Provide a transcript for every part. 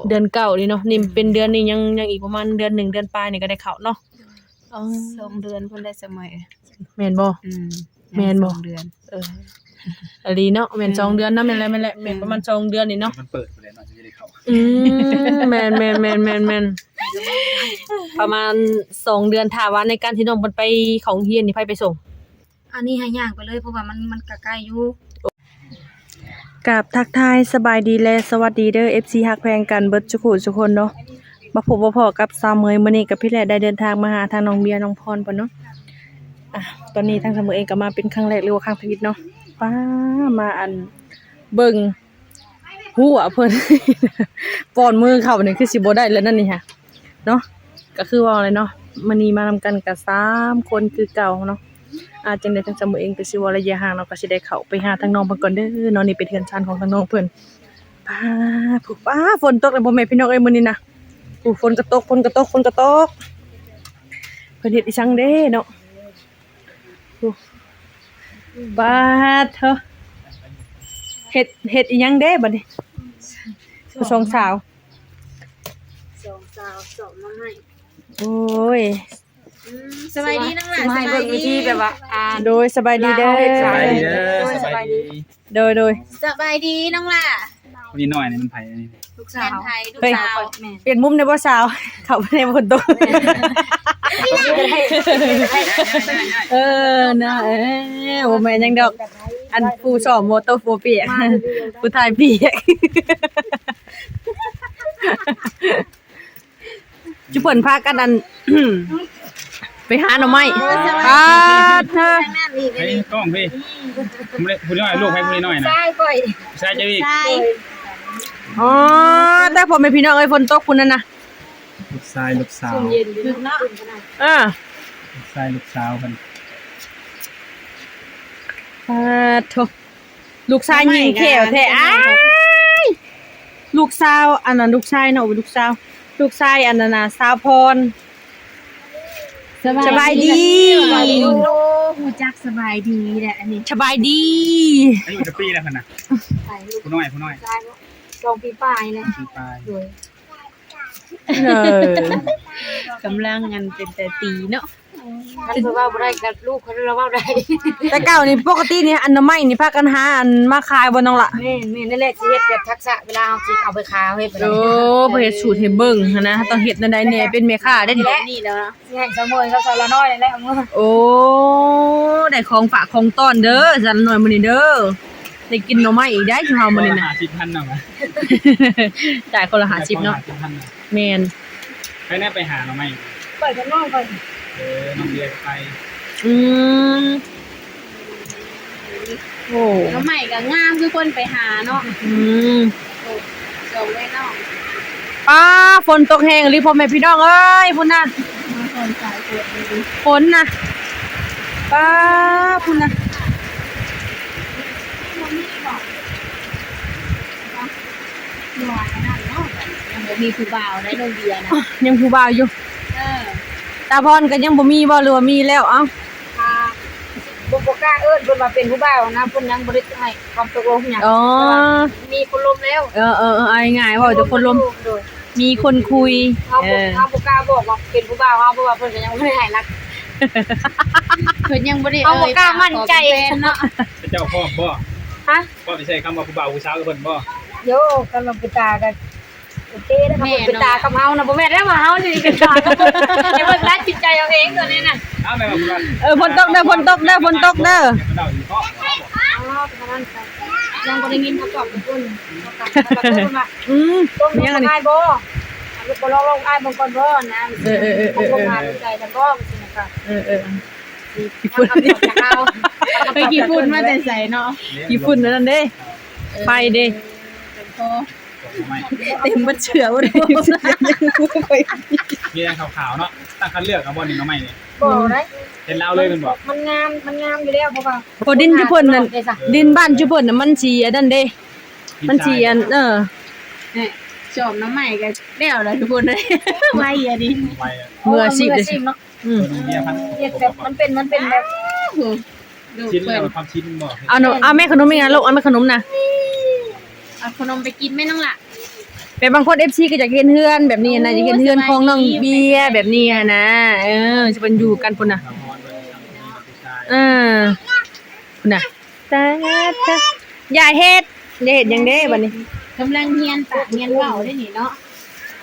ເດືອນເກົ້ານີ້ເນາະ ນີ້ເປັນເດືອນນີ້ ຍັງ ຍັງອີກປະມານເດືອນໜຶ່ງ ເດືອນປາຍນີ້ກໍໄດ້ເຂົ້າເນາະ. ອໍ ສອງເດືອນພຸ້ນໄດ້ສະໄໝເອີຍ. ແມ່ນບໍ່? ອືມ ແມ່ນບໍ່? ສອງເດືອນ. ເອີ ອີ່ຫຼີເນາະ ແມ່ນ ແມ່ນ ສອງເດືອນເນາະ. ແມ່ນແລ້ວ ແມ່ນແລ້ວ ແມ່ນ ແມ່ນ ປະມານສອງເດືອນນີ້ເນາະ ມັນເປີດພຸ້ນແຫຼະເນາະ ຈຶ່ງຈະໄດ້ເຂົ້າ. ອືມ ແມ່ນໆໆໆໆ ປະມານສອງເດືອນ. ຖ້າວ່າໃນການທີ່ນ້ອງເພິ່ນໄປເຂົ້າໂຮງຮຽນນີ້ ໃຜໄປສົ່ງ? ອັນນີ້ໃຫ້ຍ່າງໄປເລີຍ ເພາະວ່າມັນ ມັນກະໄກຢູ່. ກາບທັກທາຍສະບາຍດີ ແລະ ສະຫວັດດີເດີ ເອັຟຊີ ຮັກແພງກັນເບິດສູ່ຜູ້ສູ່ຄົນເນາະ. ມາພົບມາພໍ້ກັບສາວເໝີຍ ມື້ນີ້ກໍພີ່ແຫຼະໄດ້ເດີນທາງມາຫາທາງນ້ອງເບຍ ນ້ອງພອນເພິ່ນເນາະ. ອ່າ ຕອນນີ້ທາງສາວເໝີຍເອງກໍມາເປັນຄັ້ງແລກ ຫຼືວ່າຄັ້ງທຳອິດເນາະ. ປ້າ ມາ ອັນ ເບິ່ງ ຫົວເພິ່ນ ປ້ອນມືເຂົ້ານີ້ຄືຊິບໍ່ໄດ້ແລ້ວນັ້ນນີ້ຫະເນາະ. ກໍຄືເວົ້າແຫຼະເນາະ ມື້ນີ້ມານຳກັນກໍສາມຄົນຄືເກົ່າເນາະ. ອ່າ ຈັ່ງໃດທາງສາວເໝີຍເອງກໍຊິເວົ້າໄລຍະຫ່າງເນາະ ກໍຊິໄດ້ເຂົ້າໄປຫາທາງນ້ອງເພິ່ນກ່ອນເດີເນາະ. ນີ້ເປັນເຮືອນຊານຂອງທາງນ້ອງເພິ່ນ. ປ້າ ຜູ້ ປ້າ ຝົນຕົກແລ້ວ ພໍ່ແມ່ພີ່ນ້ອງເອີຍ ມື້ນີ້ນະ. ໂອ້ ຝົນກໍຕົກ ຝົນກໍຕົກ ຝົນກໍຕົກ. ເພິ່ນເຮັດອີ່ສັງເດ້ເນາະ? ໂອ້ ບາດເທີ ເຮັດ ເຮັດອີ່ຫຍັງເດ້ບັດນີ້? ສອງສາວ ສອງສາວ ສອງໜໍ່ໄມ້. ໂອ້ຍ ອືມ ສະບາຍດີນ້ອງຫຼ້າ ສະບາຍດີ. ໂດຍ ສະບາຍດີເດີ ສະບາຍດີເດີ ສະບາຍດີ. ໂດຍ ໂດຍ ສະບາຍດີນ້ອງຫຼ້າ. ຜູ້ນ້ອຍນີ້ມັນໃຜ? ລູກສາວ ແມ່ນໃຜ? ລູກສາວ. ເຮີ້ຍ ປ່ຽນມຸມໄດ້ບໍ່ສາວ? ເຂົ້າໄປໃນຝົນຕົກ. ເອີ ນະ ເອີ ບໍ່ແມ່ນຫຍັງດອກ ອັນຜູ້ຊ້ອມບໍ່ຕົກບໍ່ປຽກ ຜູ້ຖ່າຍປຽກ. ຈຸເພິ່ນພາກັນ ອັນ ໄປຫາໜໍ່ໄມ້. ໂອ້ຍ ປາດເທີ ທາງນັ້ນອີກ ໃຫ້ກ້ອງພີ້. ຜູ້ນ້ອຍ ລູກໃຜຜູ້ນ້ອຍນະ? ຊາຍຂ້ອຍ ຊາຍເຈົ້າອີກ. ອໍ ແຕ່ພໍ່ແມ່ພີ່ນ້ອງເອີຍ ຝົນຕົກພຸ້ນນະ. ລູກຊາຍ ລູກສາວ ຊຸ່ມເຢັນຢູ່ເນາະ. ເອີ ລູກຊາຍ ລູກສາວເພິ່ນ. ປາດໂທ້ ລູກຊາຍຍິງແຂ້ວແທ້. ອ້າຍ ລູກສາວ ອັນນັ້ນ ລູກຊາຍເນາະ ລູກສາວ ລູກຊາຍ ອັນນັ້ນນະ ສາວພອນ. ສະບາຍດີ ສະບາຍດີ. ໂອ້ ຮູ້ຈັກສະບາຍດີແຫຼະອັນນີ້. ສະບາຍດີ. ອາຍຸຈັກປີແລ້ວຫັ້ນນະ? ໃຜ? ຜູ້ນ້ອຍ ຜູ້ນ້ອຍ ຊາຍບໍ່? ສອງປີປາຍແຫຼະ ສອງປີປາຍ. ໂດຍ ເອີ ກຳລັງ ອັນ ເປັນຕາຕີເນາະ. ຄັນເພິ່ນເວົ້າບໍ່ໄດ້ກັບລູກເພິ່ນລະເວົ້າໄດ້. ແຕ່ເກົ່ານີ້ ປົກກະຕິນີ້ ອັນໜໍ່ໄມ້ນີ້ພາກັນຫາ ອັນ ມາຂາຍບໍ່ນ້ອງລະ? ແມ່ນໆ ນັ້ນແຫຼະ ຊິເຮັດແບບທັກສະ ເວລາເຮົາຊິເອົາໄປຂາຍ ເຮົາເຮັດບໍ່ໄດ້. ໂອ້ ເພິ່ນເຮັດສູດໃຫ້ເບິ່ງຫັ້ນນະ ຕ້ອງເຮັດແນວໃດແດ່ ເປັນແມ່ຄ້າໄດ໋ນີ້ແຫຼະ. ຊິໃຫ້ສາວເໝີຍກັບສາວລານ້ອຍແຫຼະເອົາເມືອ. ໂອ້ ໄດ້ຂອງຝາກຂອງຕ້ອນເດີ ສາວລານ້ອຍມື້ນີ້ເດີ. ໄດ້ກິນໜໍ່ໄມ້ອີກໄດ໋ ຊຸມເຮົາມື້ນີ້ນະ. ຄົນລະຫ້າສິບພັນເນາະ ຈ່າຍຄົນລະຫ້າສິບເນາະ. ແມ່ນ ໃຜແນ່ໄປຫາໜໍ່ໄມ້? ຂ້ອຍກັບນ້ອງຂ້ອຍ. ເອີ ນ້ອງເບຍໄປ. ອືມ ໂອ້ ໜໍ່ໄມ້ກໍງາມຄືຄົນໄປຫາເນາະ. ອືມ ໂອ້ ຈອງໄວ້ເນາະ. ປ້າ ຝົນຕົກແຮງອີ່ຫຼີພໍ່ແມ່ພີ່ນ້ອງເອີຍ ພຸ້ນນະ ຝົນນະ. ປ້າ ພຸ້ນນະ. ຍັງບໍ່ມີຜູ້ບ່າວໃດ໋ນ້ອງເບຍນະ. ຍັງຜູ້ບ່າວຢູ່. ເອີ ຕາພອນກໍຍັງບໍ່ມີບໍ່ ຫຼືວ່າມີແລ້ວ? ເອົ້າ ອ່າ ບໍ່ ບໍ່ກ້າເອີ້ນເພິ່ນວ່າເປັນຜູ້ບ່າວນະ ເພິ່ນຍັງບໍ່ໄດ້ໃຫ້ຄຳຕົກລົງຫຍັງ. ອໍ ແຕ່ວ່າມີຄົນລົມແລ້ວ. ເອີໆ ເອົາງ່າຍໆ ເວົ້າແຕ່ຄົນລົມ. ໂດຍ ມີຄົນຄຸຍ. ເຮົາບໍ່ ເອີ ເຮົາບໍ່ກ້າບອກວ່າເປັນຜູ້ບ່າວເຮົາ ເພາະວ່າເພິ່ນກໍຍັງບໍ່ໄດ້ໃຫ້ຮັກ ເພິ່ນຍັງບໍ່ໄດ້ ເຮົາບໍ່ກ້າໝັ້ນໃຈ ເອີຍ ເປັນແຟນເນາະ. ເຈົ້າພ້ອມບໍ່? ຮະ? ພ້ອມຊິໃຊ້ຄຳວ່າຜູ້ບ່າວຜູ້ສາວກັບເພິ່ນບໍ່? ໂຢ ຄັນວ່າເປັນຕາກໍໂອເຄເດ້ ຄັນເພິ່ນເປັນຕາກັບເຮົານະ. ບໍ່ແມ່ນແລ້ວວ່າເຮົາຊິເປັນຕາກັບເພິ່ນ ໃຫ້ເພິ່ນຕັດສິນໃຈເອົາເອງຕົວນີ້ນະ. ເອີ ຝົນຕົກເດີ ຝົນຕົກເດີ ຝົນຕົກເດີ. ອໍ ປະມານນັ້ນ ຍັງບໍ່ໄດ້ຍິນຄຳຕອບຂອງເພິ່ນ. ອືມ ຍັງອັນນີ້ບໍ່ ບໍ່ລອງ ລອງອ້າຍເບິ່ງກ່ອນບໍ່ນະ. ເອີໆໆໆ ບໍ່ຫາໃຈກັນບໍ່ຊີ້ນະ. ເອີໆ ຂີ້ຝຸ່ນ ເອີ ຂີ້ຝຸ່ນມາແຕ່ໃສເນາະ? ຂີ້ຝຸ່ນອັນນັ້ນເດ້ ໄຟເດ້ ເຕັມບັດເສືອບໍ່ໄດ້. ມີແຕ່ຂາວໆເນາະ. ຕັ້ງຄັນເລືອກເອົາບໍ່ນີ້ ໜໍ່ໄມ້ນີ້? ບໍ່ໄດ້ ເຫັນແລ້ວເລີຍແມ່ນບໍ່? ມັນງາມ ມັນງາມຢູ່ແລ້ວ ເພາະວ່າ ເພາະດິນຢູ່ເພິ່ນນັ້ນ ດິນບ້ານຢູ່ເພິ່ນນະ ມັນຊິອັນນັ້ນເດ້ ມັນຊິອັນ ເອີ ແນ່ ຈອມໜໍ່ໄມ້ກໍແລ້ວລະທຸກຄົນເອີຍ. ໄວອັນນີ້ ໄວ ມືອາຊີບເດ້ ມືອາຊີບເນາະ. ອືມ ເຮັດແບບມັນເປັນ ມັນເປັນແບບ ຊິນແລ້ວ ຄວາມຊິນບໍ່? ເອົາໜົມ ເອົາແມ່ຂະໜົມນີ້ນະລູກ ເອົາແມ່ຂະໜົມນະ. ເອົາຂະໜົມໄປກິນແມ່ນ້ອງຫຼ້າ ໄປ ບາງຄົນ ເອັຟຊີ ກໍຢາກເຮັດເຮືອນແບບນີ້ນະ ໂອ້ ຢາກເຮັດເຮືອນຂອງນ້ອງເບຍແບບນີ້ຫັ້ນນະ ເອີ ຊິເພິ່ນຢູ່ກັນພຸ້ນນະ ເອີ ພຸ້ນນະ ຕາດ ຢ່າເຮັດ ຢ່າເຮັດຫຍັງເດ້ບັດນີ້ ກຳລັງຮຽນປາກຮຽນເວົ້າເດ້ນີ້ເນາະ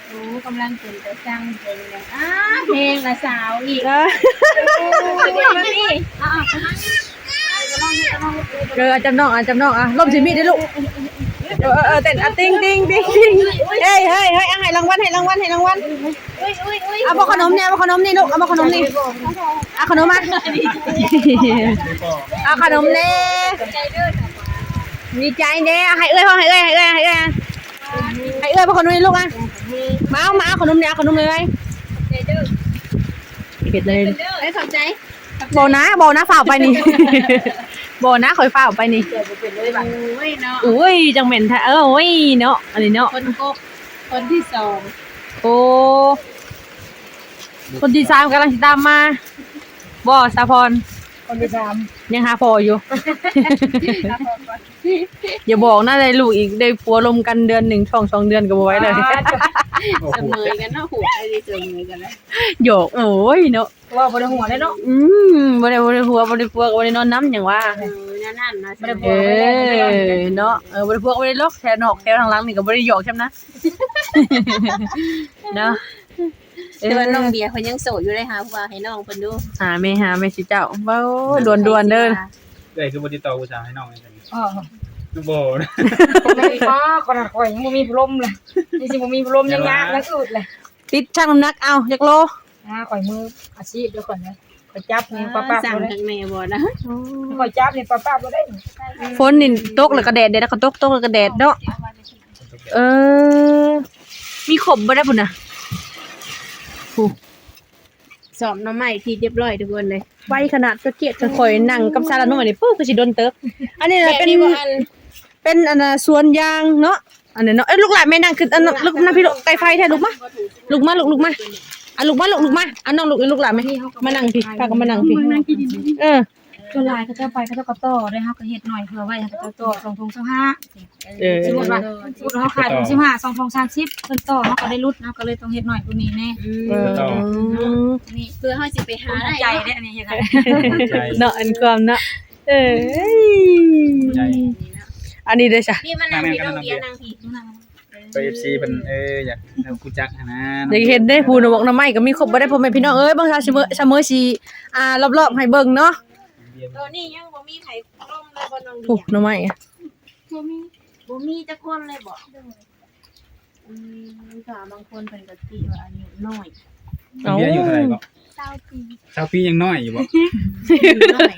ໂອ້ ກຳລັງເປັນຕາຊ່າງເປັນຫຍັງ ອ້າ ເພງລະສາວອີກ ເອີ ໂອ້ຍ ມານີ້ ເອີ ຈັບນ້ອງ ອ່ະ ຈັບນ້ອງ ອ່ະ ລົ້ມຊິມີດເດ້ລູກ ເອີ ເອີ ເອີ ເຕັ້ນ ອ່ະ ຕິງ ຕິງ ຕິງ ຕິງ ເຮີ້ຍ ເຮີ້ຍ ເຮີ້ຍ ອ່ະ ໃຫ້ລາງວັນ ໃຫ້ລາງວັນ ໃຫ້ລາງວັນ ອ່ະ ເອົາບໍ່ຂະໜົມນີ້ ເອົາບໍ່ຂະໜົມນີ້ລູກ ເອົາບໍ່ຂະໜົມນີ້ ເອົາຂະໜົມມາ ເອົາຂະໜົມແດ່ ດີໃຈເດ້ ໃຫ້ເອື້ອຍພ້ອມ ໃຫ້ເອື້ອຍ ໃຫ້ເອື້ອຍ ໃຫ້ເອື້ອຍ ໃຫ້ເອື້ອຍບໍ່ຂະໜົມນີ້ລູກ ອ່ະ ມາເອົາ ມາເອົາຂະໜົມນີ້ ເອົາຂະໜົມໄວໆ ເຮັດເລີຍ ເອີ ຂອບໃຈ ບໍ່ນະ ບໍ່ນະ ຟ້າວໄປນີ້ ບໍ່ນະ ຂ້ອຍຟ້າວໄປນີ້ ໂອ້ຍເນາະ ໂອ້ຍ ຈັ່ງແມ່ນແທ້ ເອີ ໂອ້ຍເນາະ ອັນນີ້ເນາະ ຄົນກົກ ຄົນທີສອງ ໂອ້ ຄົນທີສາມກຳລັງຊິຕາມມາ ບໍ່ ສາວພອນ ຄົນທີສາມ ຍັງຫາພໍ່ຢູ່ ຢ່າບອກນະ ໄດ້ລູກອີກ ໄດ້ຜົວລົມກັນເດືອນໜຶ່ງ ທ້ອງສອງເດືອນກໍບໍ່ໄຫວເລີຍ ສະເໝີກັນເນາະ ໂຫດອີ່ຫຼີ ສະເໝີກັນນະ ຫຍອກ ໂອ້ຍເນາະ ເວົ້າບໍ່ໄດ້ຫົວເດ້ເນາະ ອືມ ບໍ່ໄດ້ ບໍ່ໄດ້ຜົວ ບໍ່ໄດ້ຜົວ ກໍບໍ່ໄດ້ນອນນຳ ຫຍັງວ່າ ເອີ ແນວນັ້ນນະ ບໍ່ໄດ້ຜົວ ເອີ ເນາະ ເອີ ບໍ່ໄດ້ຜົວ ກໍບໍ່ໄດ້ລັອກ ແຖວນອກແຖວທາງຫຼັງນີ້ກໍບໍ່ໄດ້ຫຍອກຊ້ຳນະ ເນາະ ເອີ ແຕ່ວ່ານ້ອງເບຍເພິ່ນຍັງໂສດຢູ່ເດ້ ຫາຜູ້ບ່າວໃຫ້ນ້ອງເພິ່ນດູ ຫາແມ່ ຫາແມ່ຊິເຈົ້າ ເວົ້າດ່ວນໆເດີ ເອື້ອຍຄືບໍ່ຕິດຕໍ່ຜູ້ສາວໃຫ້ນ້ອງຈັ່ງຊີ້ ອໍ ຄືບໍ່ນະ ບໍ່ມີ ປ້າ ຂະໜາດຂ້ອຍຍັງບໍ່ມີພັດລົມເລີຍ ຍັງຊິບໍ່ມີພັດລົມ ຍັງຍາກ ຍັງອຶດເລີຍ ຕິດຊັ່ງນ້ຳໜັກ ເອົາ ຈັກໂລ ອ່າ ຂ້ອຍມືອາຊີບເດີ ຂ້ອຍນະ ຂ້ອຍຈັບນີ້ປະປາບ ສັ່ງ ເລີຍ ທາງແມ່ບໍ່ນະ ຂ້ອຍຈັບນີ້ປະປາບເລີຍ ຝົນນີ້ຕົກແລ້ວກໍແດດ ແດດແລ້ວກໍຕົກ ຕົກແລ້ວກໍແດດເນາະ ເອີ ມີຄົບບໍ່ໄດ້ພຸ້ນນະ ຜູ້ ສອບໜໍ່ໄມ້ທີ່ຮຽບຮ້ອຍທຸກຄົນເລີຍ ໄວຂະໜາດ ກະກຽດ ຄັນຂ້ອຍນັ່ງກັບສາລະໜ້ອຍນີ້ ໂອ້ ຄືຊິດົນເຕີບ ອັນນີ້ນະ ເປັນ ເປັນອັນນະ ສວນຢາງເນາະ ອັນນັ້ນເນາະ ເອີ ລູກຫຼານແມ່ນັ່ງຂຶ້ນ ອັນນັ້ນ ລູກມາພີ່ລູກ ໃກ້ໄຟແທ້ ລູກມາ ລູກມາລູກ ລູກມາ ອ່ະ ລູກມາລູກ ລູກມາ ອ່ະ ນ້ອງລູກ ລູກຫຼານແມ່ ມານັ່ງພີ່ ພາກັນມານັ່ງພີ່ ເອີ ສ່ວນຫຼາຍເຂົາເຈົ້າໄປ ເຂົາເຈົ້າກໍຕໍ່ເດ້ ເຮົາກໍເຮັດໜ້ອຍເພື່ອໄວ້ໃຫ້ເຂົາເຈົ້າຕໍ່ ສອງຖົງຊາວຫ້າ ເອີ ສົມມຸດວ່າ ສົມມຸດເຮົາຂາຍຖົງສິບຫ້າ ສອງຖົງສາມສິບ ເພິ່ນຕໍ່ ເຮົາກໍໄດ້ຫຼຸດ ເຮົາກໍເລີຍຕ້ອງເຮັດໜ້ອຍກວ່ານີ້ແດ່ ອືມ ເອີ ຕໍ່ ນີ້ເພື່ອເຮົາຊິໄປຫາໄດ້ ໃຈເດ້ ອັນນີ້ເຮັດໃຫ້ ເນາະ ອັນຄວາມເນາະ ເອີ ໃຈ ອັນນີ້ເດ້ຊະ ນີ້ມານັ່ງພີ່ ນ້ອງເບຍນັ່ງພີ່ ໄປ ເອັຟຊີ ເພິ່ນ ເອີ ຢາກຮູ້ຈັກຫັ້ນນະ ຢາກເຫັນເດ້ ປູນໝາກໜໍ່ໄມ້ກໍມີຄົບບໍ່ໄດ້ ພໍ່ແມ່ພີ່ນ້ອງເອີຍ ເບິ່ງຊະ ຊະເມີ ຊະເມີຊິ ອ່າ ລອບໆໃຫ້ເບິ່ງເນາະ ຕອນນີ້ຍັງບໍ່ມີໃຜລົມເລີຍບໍ່ນ້ອງເບຍ ປູ ໜໍ່ໄມ້ ບໍ່ມີ ບໍ່ມີຈັກຄົນເລີຍບໍ່? ອືມ ແຕ່ວ່າບາງຄົນເພິ່ນກໍຄິດວ່າອາຍຸນ້ອຍ ເອົາ ເບຍອາຍຸເທົ່າໃດກໍ? ຊາວປີ ຊາວປີຍັງນ້ອຍຢູ່ບໍ່? ນ້ອຍ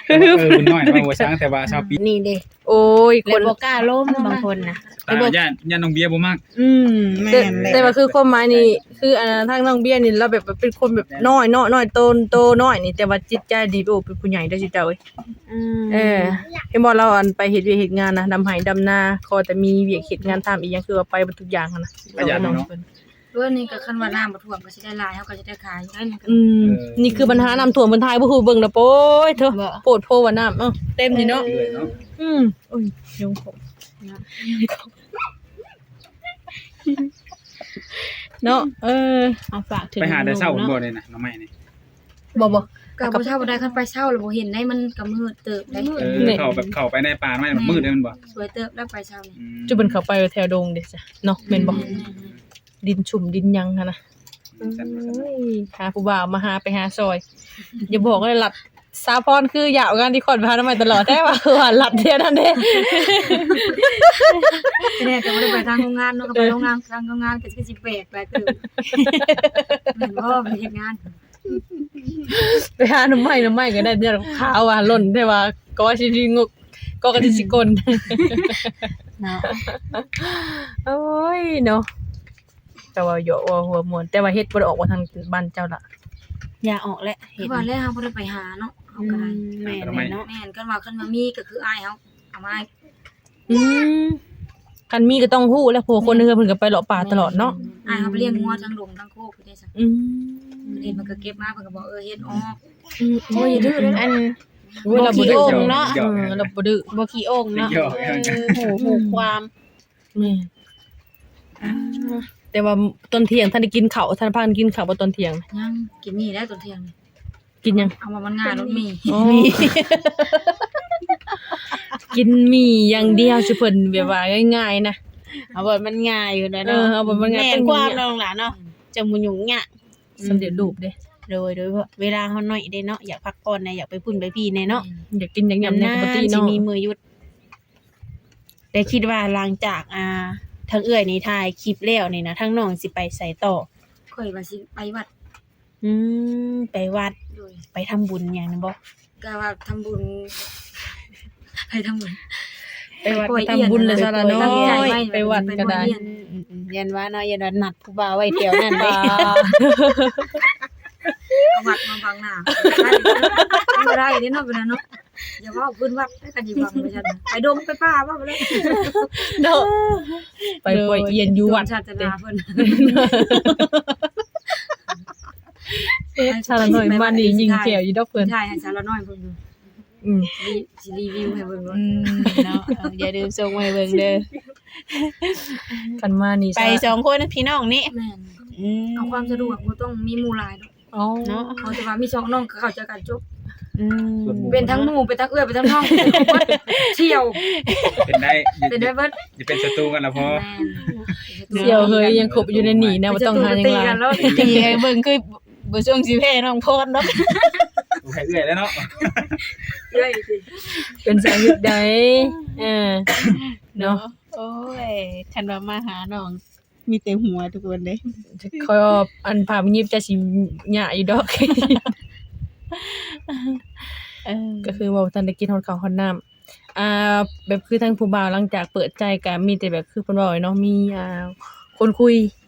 ເອີ ເອີ ບຸນນ້ອຍເນາະ ບໍ່ຊ່າງ ແຕ່ວ່າຊາວປີ ນີ້ເດ້ ໂອ້ຍ ຄົນບໍ່ກ້າລົມເນາະ ບາງຄົນນະ ອ່າ ຢ້ານ ຢ້ານນ້ອງເບຍບໍ່ມັກ ອືມ ແມ່ນແຫຼະ ແຕ່ ແຕ່ວ່າຄືຄວາມໝາຍນີ້ ຄື ອ່າ ທາງນ້ອງເບຍນີ້ ລາວແບບວ່າເປັນຄົນແບບນ້ອຍເນາະ ນ້ອຍໂຕ ໂຕນ້ອຍນີ້ ແຕ່ວ່າຈິດໃຈດີ ໂອ້ ເປັນຜູ້ໃຫຍ່ເດີຊິເຈົ້າເອີຍ ອືມ ເອີ ເຫັນບໍ່ ລາວ ອັນ ໄປເຮັດວຽກເຮັດງານນະ ດຳໄຮ່ດຳນາ ຂໍແຕ່ມີວຽກເຮັດງານທຳອີ່ຫຍັງ ຄືວ່າໄປເບິດທຸກຢ່າງຫັ້ນນະ ປະຢັດເນາະ ເອີ ນີ້ກໍຄັນວ່ານ້ຳບໍ່ຖ້ວມກໍຊິໄດ້ຫຼາຍ ເຮົາກໍຊິໄດ້ຂາຍຢູ່ໄດ໋ນີ້ ອືມ ເອີ ນີ້ຄືບັນຫານ້ຳຖ້ວມ ເພິ່ນຖ່າຍບໍ່ຮູ້ເບິ່ງນະ ໂອ້ຍ ໂທ້ ເນາະ ໂພດໂພວ່ານ້ຳ ເອົ້າ ເຕັມນີ້ເນາະ ເອີ ເນາະ ອືມ ໂອ້ຍ ຍຸງຂົມ ເນາະ ເນາະ ເອີ ເອົາ ຝາກເຖິງ ໄປຫາແຕ່ເຊົ້າ ນ້ອງໆ ບໍ່ໄດ້ນະ ໜໍ່ໄມ້ນີ້ ບໍ່ ບໍ່ ກໍບໍ່ເຊົ້າບໍ່ໄດ້ ຄັນໄປເຊົ້າແລ້ວບໍ່ເຫັນໄດ໋ ມັນກໍມືດເຕີບໄດ໋ ເອີ ເຂົ້າ ແບບເຂົ້າໄປໃນປ່າ ມັນມືດເດ້ ແມ່ນບໍ່? ສວຍເຕີບແລ້ວໄປເຊົ້ານີ້ ອືມ ຈຸເພິ່ນເຂົ້າໄປແຖວດົງເດ້ຊະເນາະ ແມ່ນບໍ່? ອືມ ດິນຊຸ່ມດິນຫຍັງຫັ້ນນະ ອືມ ໂອ້ຍ ຫາຜູ້ບ່າວມາຫາ ໄປຫາຊ່ອຍ ຢ່າບອກເລີຍ ລັດ ສາວພອນຄືຢາວງານທີ່ຂ້ອຍໄປຫາໜໍ່ໄມ້ຕະຫຼອດແທ້ວ່າ ວ່າລັດແຖວນັ້ນເດ້ ແນ່ກໍບໍ່ໄດ້ໄປທາງໂຮງງານເນາະ ກໍໄປໂຮງງານ ທາງໂຮງງານກໍຄືຊິແບກຫຼາຍເຕີບ ແມ່ນບໍ່? ໄປເຮັດງານ ໄປຫາໜໍ່ໄມ້ ໜໍ່ໄມ້ກໍໄດ້ ເດືອນຂາວວ່າຫຼົ່ນແທ້ວ່າ ກໍວ່າຊິງົກ ກໍກະຊິຊິກົນ ເນາະ ໂອ້ຍເນາະ ແຕ່ວ່າຢອກເວົ້າຫົວມ່ວນ ແຕ່ວ່າເຫັດບໍ່ໄດ້ອອກບໍ່ທາງບ້ານເຈົ້າລະ ຢ່າອອກແຫຼະ ເຫັດ ວ່າແລ້ວເຮົາບໍ່ໄດ້ໄປຫາເນາະ ເຮົາກໍໄດ້ ອືມ ແມ່ນເນາະ ແມ່ນ ຄັນວ່າ ຄັນວ່າມີກໍຄືອ້າຍເຮົາເອົາມາ ອືມ ຄັນມີກໍຕ້ອງຮູ້ແຫຼະ ເພາະຄົນໃນເຮືອນເພິ່ນກໍໄປເລາະປ່າຕະຫຼອດເນາະ ແມ່ນ ອ້າຍເຮົາໄປລ້ຽງງົວທາງດົງທາງໂຄກພຸ້ນເດ້ຊະ ອືມ ເຫັນມັນກໍເກັບມາ ເພິ່ນກໍບອກ ເອີ ເຮັດອອກ ອືມ ໂອ້ຍ ຢ່າດື້ເດີ ອັນ ໂອ້ຍ ບໍ່ຂີ້ອົ່ງເນາະ ເອີ ລາວບໍ່ດື້ ບໍ່ຂີ້ອົ່ງເນາະ ເອີ ຮູ້ ຮູ້ຄວາມ ແມ່ນ ອ່າ ແຕ່ວ່າຕອນທ່ຽງທ່ານໄດ້ກິນເຂົ້າ ທ່ານພາກັນກິນເຂົ້າບໍ່ຕອນທ່ຽງ? ຍັງ ກິນໝີ່ແລ້ວຕອນທ່ຽງນີ້. ກິນຫຍັງ? ເອົາວ່າມັນງ່າຍໂລດໝີ່. ອໍ ກິນໝີ່ຢ່າງດຽວ ຊິເພິ່ນແບບວ່າງ່າຍໆນະ. ເອົາບ່ອນມັນງ່າຍຢູ່ແລ້ວເນາະ. ເອີ ເອົາບ່ອນມັນງ່າຍ ແມ່ນຄວາມນ້ອງຫຼ້າເນາະ ອືມ ຈັ່ງບໍ່ຫຍຸ້ງຍາກ. ສຳເລັດຮູບເດ້. ໂດຍ ໂດຍ ເວລາເຮົາໜ້ອຍເດ້ເນາະ ຢາກພັກຜ່ອນແດ່ ຢາກໄປພຸ້ນໄປພີ້ແດ່ເນາະ. ອືມ ຢາກກິນຢາກຫຍັບແດ່ ແມ່ນ ປົກກະຕິເນາະ ຊິມີມື້ຢຸດ. ແຕ່ຄິດວ່າຫຼັງຈາກ ອ່າ ທາງເອື້ອຍນີ້ຖ່າຍຄລິບແລ້ວນີ້ນະ ທາງນ້ອງຊິໄປໃສຕໍ່? ຂ້ອຍວ່າຊິໄປວັດ. ອືມ ໄປວັດ. ໂດຍ ໄປທຳບຸນຫຍັງນັ້ນບໍ່? ກະວ່າທຳບຸນ ໄປທຳບຸນ ໄປວັດ ໄປປ່ອຍອຽນ ໄປທຳບຸນແລ້ວຊະລະນ້ອຍ ຕັ້ງໃຈໄວ້ ໄປວັດກະໄດ້. ອືມໆ ຢ້ານວ່າເນາະ ຢ້ານວ່ານັດຜູ້ບ່າວໄວ້ແຖວນັ້ນເດ້. ເອົາວັດມາບັງໜ້າ ບໍ່ໄດ້ເດ້ເນາະ ເປັນນັ້ນເນາະ. ຢ່າເວົ້າພື້ນວັດ ໃຫ້ກັນຢູ່ວັງວ່າຊັ້ນ ໄປດົງໄປປ່າວ່າບໍ່ໄດ້ເນາະ. ໄປປ່ອຍອຽນຢູ່ວັດ ສວນສາທາລະນະເພິ່ນ. ເອີ ຊາລະນ້ອຍມານີ້ຍິງແຂວຢູ່ດອກເພິ່ນ ຖ່າຍໃຫ້ຊາລະນ້ອຍເບິ່ງຢູ່. ອືມ ຊິ ຊິຣີວິວໃຫ້ເບິ່ງໂລດ. ອືມ ເນາະ ເອີ ຢ່າລືມສົ່ງມາໃຫ້ເບິ່ງເດີ. ຄັນມານີ້ ໄປສອງຄົນພີ່ນ້ອງນີ້. ແມ່ນ. ອືມ ເອົາຄວາມສະດວກ ບໍ່ຕ້ອງມີໝູ່ຫຼາຍດອກ. ອໍ ເນາະ ເຮົາແຕ່ວ່າມີສອງນ້ອງກໍເຂົ້າໃຈກັນຈົບ. ອືມ ເປັນທັງໝູ່ ເປັນທັງເອື້ອຍ ເປັນທັງນ້ອງ ເປັນໄດ້ ເປັນໄດ້ເບິດ ຢ່າເປັນສັດຕູກັນລະພໍ. ແມ່ນ ສ່ຽວເຮີຍຍັງຄົບຢູ່ໃນນີ້ນະ ບໍ່ຕ້ອງຫາຫຍັງຫຼາຍ. ຕີກັນໂລດ ຕີໃຫ້ເບິ່ງຄືບໍ່ຊ່ວງຊິແພ້ນ້ອງພອນດອກ. ບໍ່ໃຫ້ເອື້ອຍແລ້ວເນາະ ເອື້ອຍຕິ ເປັນສາເຫດໃດ. ເອີ ເນາະ ໂອ້ຍ ຄັນວ່າມາຫານ້ອງ ມີແຕ່ຫົວທຸກຄົນເດ້. ຂ້ອຍວ່າອັນພາບຍິບຈະຊິຍາກຢູ່ດອກ. ເອີ ກໍຄືເວົ້າບໍ່ທັນໄດ້ກິນຮອດເຂົ້າຮອດນ້ຳ. ອ່າ ແບບຄືທາງຜູ້ບ່າວຫຼັງຈາກເປີດໃຈກໍມີແຕ່ແບບຄືເພິ່ນເວົ້າເນາະ ມີ ອ່າ ຄົນຄຸຍ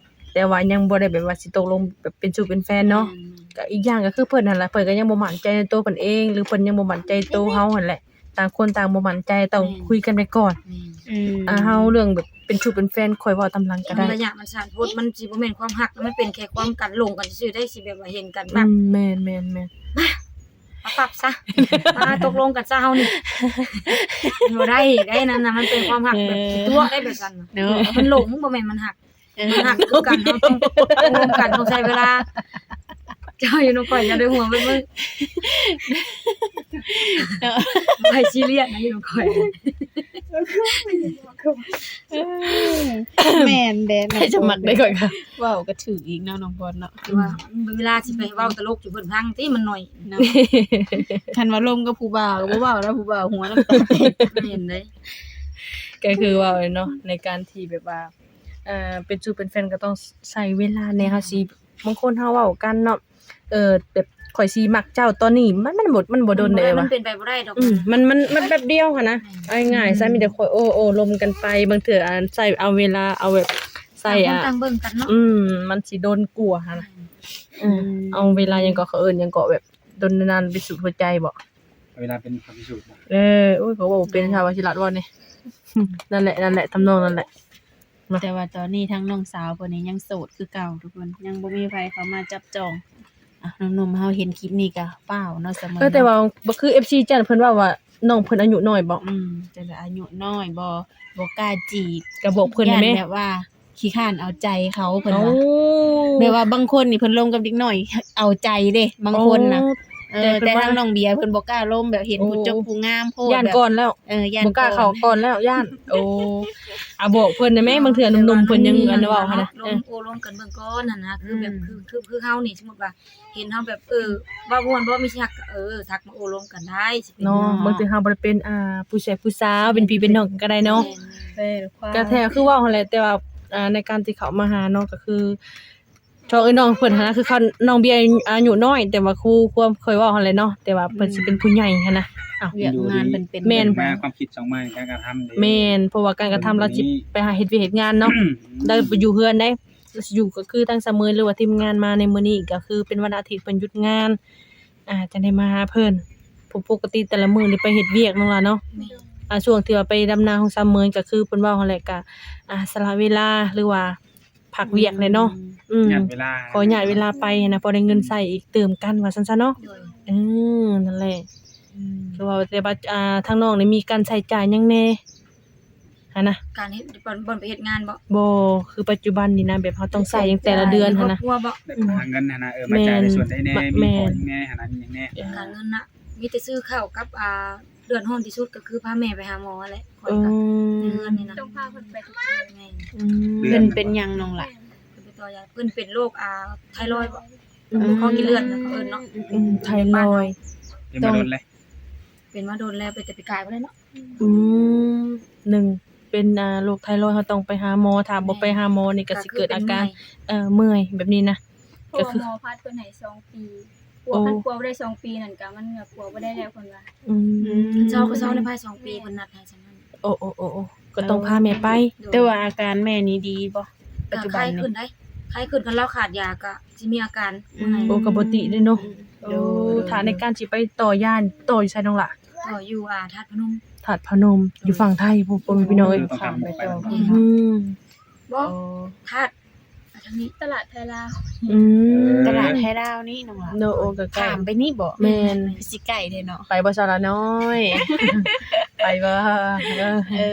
ແຕ່ວ່າຍັງບໍ່ໄດ້ແບບວ່າຊິຕົກລົງແບບເປັນຊູ່ເປັນແຟນເນາະ. ແມ່ນໆ ກໍອີກຢ່າງກໍຄືເພິ່ນຫັ້ນລະ ເພິ່ນກໍຍັງບໍ່ໝັ້ນໃຈໃນຕົວເພິ່ນເອງ ຫຼືເພິ່ນຍັງບໍ່ໝັ້ນໃຈໂຕເຮົາຫັ້ນແຫຼະ. ຕ່າງຄົນຕ່າງບໍ່ໝັ້ນໃຈ ຕ້ອງ ແມ່ນ ຄຸຍກັນໄປກ່ອນ. ແມ່ນ ອືມ ອ່າ ເຮົາເລື່ອງແບບເປັນຊູ່ເປັນແຟນ ຂ້ອຍເວົ້າຕາມຫຼັງກໍໄດ້. ມັນໄລຍະມັນສັ້ນໂພດ ມັນຊິບໍ່ແມ່ນຄວາມຮັກ ມັນເປັນແຄ່ຄວາມກັນຫຼົງກັນຊື່ໄດ໋ ຊິແບບວ່າເຫັນກັນແບບ ອືມ ແມ່ນໆໆ ມາ ມາປັບຊະ ມາຕົກລົງກັນຊະເຮົານີ້. ບໍ່ໄດ້ໄດ໋ນັ້ນນະ ມັນເປັນຄວາມຮັກແບບ ເອີ ຂີ້ຕົວະໄດ໋ແບບຊັ້ນນະ ເນາະ ມັນຫຼົງ ບໍ່ແມ່ນມັນຮັກ. ເອີ ມັນຮັກຄືກັນ ເຮົາຕ້ອງ ຕ້ອງລົມກັນ ຕ້ອງໃຊ້ເວລາ. ເຈົ້າຢູ່ນຳຂ້ອຍ ຢ່າໄດ້ຫ່ວງເບິດມື້ ເນາະ ໄປຊີຣຽສນະ ຢູ່ນຳຂ້ອຍ. ເອີ ແມ່ນແດ່ ໃຜຈະມັກໄດ້ຂ້ອຍກະ ເວົ້າກະຖືກອີກເນາະ ນ້ອງພອນເນາະ. ແຕ່ວ່າເວລາຊິໄປເວົ້າຕະຫຼົກຢູ່ເພິ່ນຟັງຕິ ມັນໜ້ອຍເນາະ. ຄັນວ່າລົມກັບຜູ້ບ່າວກະບໍ່ເວົ້າແລ້ວ ຜູ້ບ່າວຫົວນ້ຳຕາແຕກ. ແມ່ນເດ້ ກະຄືເວົ້າເນາະ ໃນການທີ່ແບບວ່າ ອ່າ ເປັນຊູ່ເປັນແຟນກໍຕ້ອງໃຊ້ເວລາແດ່. ເຮົາຊິ ບາງຄົນເຮົາເວົ້າກັນເນາະ ເອີ ແບບຂ້ອຍຊິມັກເຈົ້າຕອນນີ້ ມັນ ມັນບໍ່ ມັນບໍ່ດົນເດ້ວ່າ ມັນເປັນໄປບໍ່ໄດ້ດອກ. ອືມ ມັນ ມັນ ມັນແປັບດຽວຫັ້ນນະ. ເອົາງ່າຍໆຊະ ມີແຕ່ຄ່ອຍໂອ້ ໂອ້ລົມກັນໄປ. ບາງເທື່ອ ອ່າ ໃຊ້ເອົາເວລາ ເອົາແບບໃຊ້ ຕ່າງຄົນຕ່າງເບິ່ງກັນເນາະ. ອືມ ມັນຊິດົນກວ່າຫັ້ນນະ. ເອີ ເອົາເວລາຫຍັງເກາະ ເຂົາເອີ້ນຫຍັງເກາະ ແບບດົນນານພິສູດຫົວໃຈບໍ? ເວລາເປັນພະພິສູດ. ເອີ ໂອ້ຍ ເຂົາເວົ້າບໍ່ເປັນ ເອົາ ຊິລັດເວົ້ານີ້. ນັ້ນແຫຼະ ນັ້ນແຫຼະ ທຳນອງນັ້ນແຫຼະ. ເນາະ ແຕ່ວ່າຕອນນີ້ທາງນ້ອງສາວເພິ່ນນີ້ຍັງໂສດຄືເກົ່າທຸກຄົນ ຍັງບໍ່ມີໃຜເຂົ້າມາຈັບຈອງ. ອ່ະ ໜຸ່ມໆເຮົາເຫັນຄລິບນີ້ກະຟ້າວເນາະ ສະເໝີ. ເອີ ແຕ່ວ່າບໍ່ຄືເອັຟຊີຈັນເພິ່ນເວົ້າວ່ານ້ອງເພິ່ນອາຍຸນ້ອຍບໍ? ອືມ ແຕ່ລະອາຍຸນ້ອຍ ບໍ່ ບໍ່ກ້າຈີບ ກະບອກເພິ່ນແມ່ນ ຢ້ານແບບວ່າຂີ້ຄ້ານເອົາໃຈເຂົາ ເພິ່ນວ່າ. ແບບວ່າບາງຄົນນີ້ເພິ່ນລົມກັບເດັກນ້ອຍເອົາໃຈເດ້ ບາງຄົນນະ. ເອີ ແຕ່ທາງນ້ອງເບຍເພິ່ນບໍ່ກ້າລົມ ແບບເຫັນຜູ້ຈົບຜູ້ງາມໂພດ ຢ້ານກ່ອນແລ້ວ. ເອີ ຢ້ານ ບໍ່ກ້າເຂົ້າກ່ອນແລ້ວ ຢ້ານ. ໂອ້ ອາ ບອກເພິ່ນໄດ້ແມ ບາງເທື່ອໜຸ່ມໆເພິ່ນຍັງອັນເວົ້າຫັ້ນນະ. ລົມ ເອີ ໂອ້ລົມກັນເບິ່ງກ່ອນຫັ້ນນະ ຄືແບບ ອືມ ຄື ຄື ຄືເຮົານີ້ ສົມມຸດວ່າເຫັນເຮົາແບບ ເອີ ເວົ້າມ່ວນບໍ່ ມີຊິຮັກ ເອີ ທັກມາໂອ້ລົມກັນໄດ້. ເນາະ ບາງເທື່ອເຮົາບໍ່ໄດ້ເປັນ ອ່າ ຜູ້ແຊກຜູ້ສາວ ເປັນພີ່ເປັນນ້ອງກັນກະໄດ້ເນາະ. ແມ່ນ ກະແທ້ຄືເວົ້າຫັ້ນແຫຼະ ແຕ່ວ່າ ອ່າ ໃນການທີ່ເຂົ້າມາຫາເນາະ ກະຄື ຊ່ວງເອື້ອຍນ້ອງເພິ່ນຫັ້ນນະ ຄືເຂົາ ນ້ອງເບຍອາຍຸນ້ອຍ ແຕ່ວ່າຄືຄວາມຂ້ອຍເວົ້າຫັ້ນແຫຼະເນາະ ແຕ່ວ່າເພິ່ນຊິເປັນຜູ້ໃຫຍ່ຫັ້ນນະ. ອາ ວຽກງານເພິ່ນເປັນ ແມ່ນ ມາຄວາມຄິດສອງມາການກະທຳເດ້. ແມ່ນ ເພາະວ່າການກະທຳລາວຊິໄປຫາເຮັດວຽກເຮັດງານເນາະ ລາວບໍ່ຢູ່ເຮືອນເດ້. ຢູ່ກໍຄືທາງສະເໝີ ຫຼືວ່າທີມງານມາໃນມື້ນີ້ ກໍຄືເປັນວັນອາທິດເພິ່ນຢຸດງານ ອ່າ ຈັ່ງໄດ້ມາຫາເພິ່ນ. ເພາະປົກກະຕິແຕ່ລະມື້ນີ້ໄປເຮັດວຽກເນາະ ລະເນາະ. ແມ່ນ ອ່າ ຊ່ວງທີ່ວ່າໄປດຳນາຂອງສະເໝີ ກໍຄືເພິ່ນເວົ້າຫັ້ນແຫຼະ ກໍ ອ່າ ສະຫຼະເວລາ ຫຼືວ່າ ພັກວຽກແຫຼະເນາະ. ອືມ ອືມ ຍາດເວລາ ຂໍຍາດເວລາໄປຫັ້ນນະ ພໍໄດ້ເງິນໃຊ້ອີກເຕີມກັນວ່າຊັ້ນຊະເນາະ. ໂດຍ ເອີ ນັ້ນແຫຼະ. ອືມ ຄືວ່າແຕ່ວ່າ ອ່າ ທາງນ້ອງນີ້ມີການໃຊ້ຈ່າຍຫຍັງແດ່? ຫັ້ນນະ ການເຮັດ ບ່ອນ ບ່ອນໄປເຮັດງານບໍ? ບໍ່ ຄືປັດຈຸບັນນີ້ນະ ແບບເຮົາຕ້ອງໃຊ້ຫຍັງແຕ່ລະເດືອນຫັ້ນນະ ໃນຄອບຄົວບໍ? ແບບຫາເງິນຫັ້ນນະ ເອີ ມາຈ່າຍໃນສ່ວນໃດແດ່ ມີຂອງຫຍັງແດ່ຫັ້ນນະ ມີຫຍັງແດ່ ການເງິນນະ ມີແຕ່ຊື້ເຂົ້າກັບ ອ່າ ເດືອດຮ້ອນທີ່ສຸດກໍຄືພາແມ່ໄປຫາໝໍຫັ້ນແຫຼະ ຂ້ອຍກໍ ໃນເຮືອນນີ້ນະ ຕ້ອງພາເພິ່ນໄປທຸກເດືອນ. ແມ່ນ ເພິ່ນເປັນຫຍັງນ້ອງຫຼະ? ເພິ່ນໄປຕໍ່ຢາ ເພິ່ນເປັນໂລກ ອ່າ ໄທຣອຍບໍ? ຂອງກິນເລືອດນະ ເຂົາເອີ້ນເນາະ ໄທຣອຍ ເປັນມາດົນແລ້ວ ເປັນມາດົນແລ້ວ ເປັນແຕ່ປີກາຍພຸ້ນແຫຼະເນາະ. ອືມ ໜຶ່ງ ເປັນ ອ່າ ໂລກໄທຣອຍ ເຮົາຕ້ອງໄປຫາໝໍ ຖ້າບໍ່ໄປຫາໝໍນີ້ກໍຊິເກີດອາການ ເອີ ເມື່ອຍແບບນີ້ນະ ເພາະວ່າໝໍພັດເພິ່ນໃຫ້ສອງປີ ກວດ ຄັນກວດບໍ່ໄດ້ສອງປີນັ້ນກໍ ມັນກໍກວດບໍ່ໄດ້ແລ້ວເພິ່ນວ່າ. ອືມ ເຊົາກໍເຊົາໃນພາຍສອງປີ ເພິ່ນນັດໃຫ້ຊ່ຳນັ້ນ. ໂອ້ ໂອ້ ໂອ້ ໂອ້ ກໍຕ້ອງພາແມ່ໄປ. ແຕ່ວ່າອາການແມ່ນີ້ດີບໍ່ ປັດຈຸບັນນີ້? ໄຂ້ຂຶ້ນໄດ໋ ໄຂ້ຂຶ້ນ ຄັນລາວຂາດຢາກໍຊິມີອາການ. ອືມ ໂອ້ ກໍບໍ່ຕິເດ້ເນາະ. ໂດຍ ຖ້າໃນການຊິໄປຕໍ່ຢາ ຕໍ່ຢູ່ໃສນ້ອງຫຼະ? ຕໍ່ຢູ່ ອ່າ ທາດພະນົມ ທາດພະນົມ ຢູ່ຝັ່ງໄທພຸ້ນ ພໍ່ແມ່ພີ່ນ້ອງເອີຍ ຂ້າມໄປຕໍ່. ອືມ ບໍ່ ທາດ ທາງນີ້ ຕະຫຼາດໄທລາວ. ອືມ ຕະຫຼາດໄທລາວນີ້ນ້ອງຫຼະ ໂດຍ ໂອ້ ກໍໃກ້ ຂ້າມໄປນີ້ບໍ? ແມ່ນ ຄືຊິໃກ້ເດ້ເນາະ. ໄປບໍ່ສາວລານ້ອຍ? ໄປບໍ່? ເອີ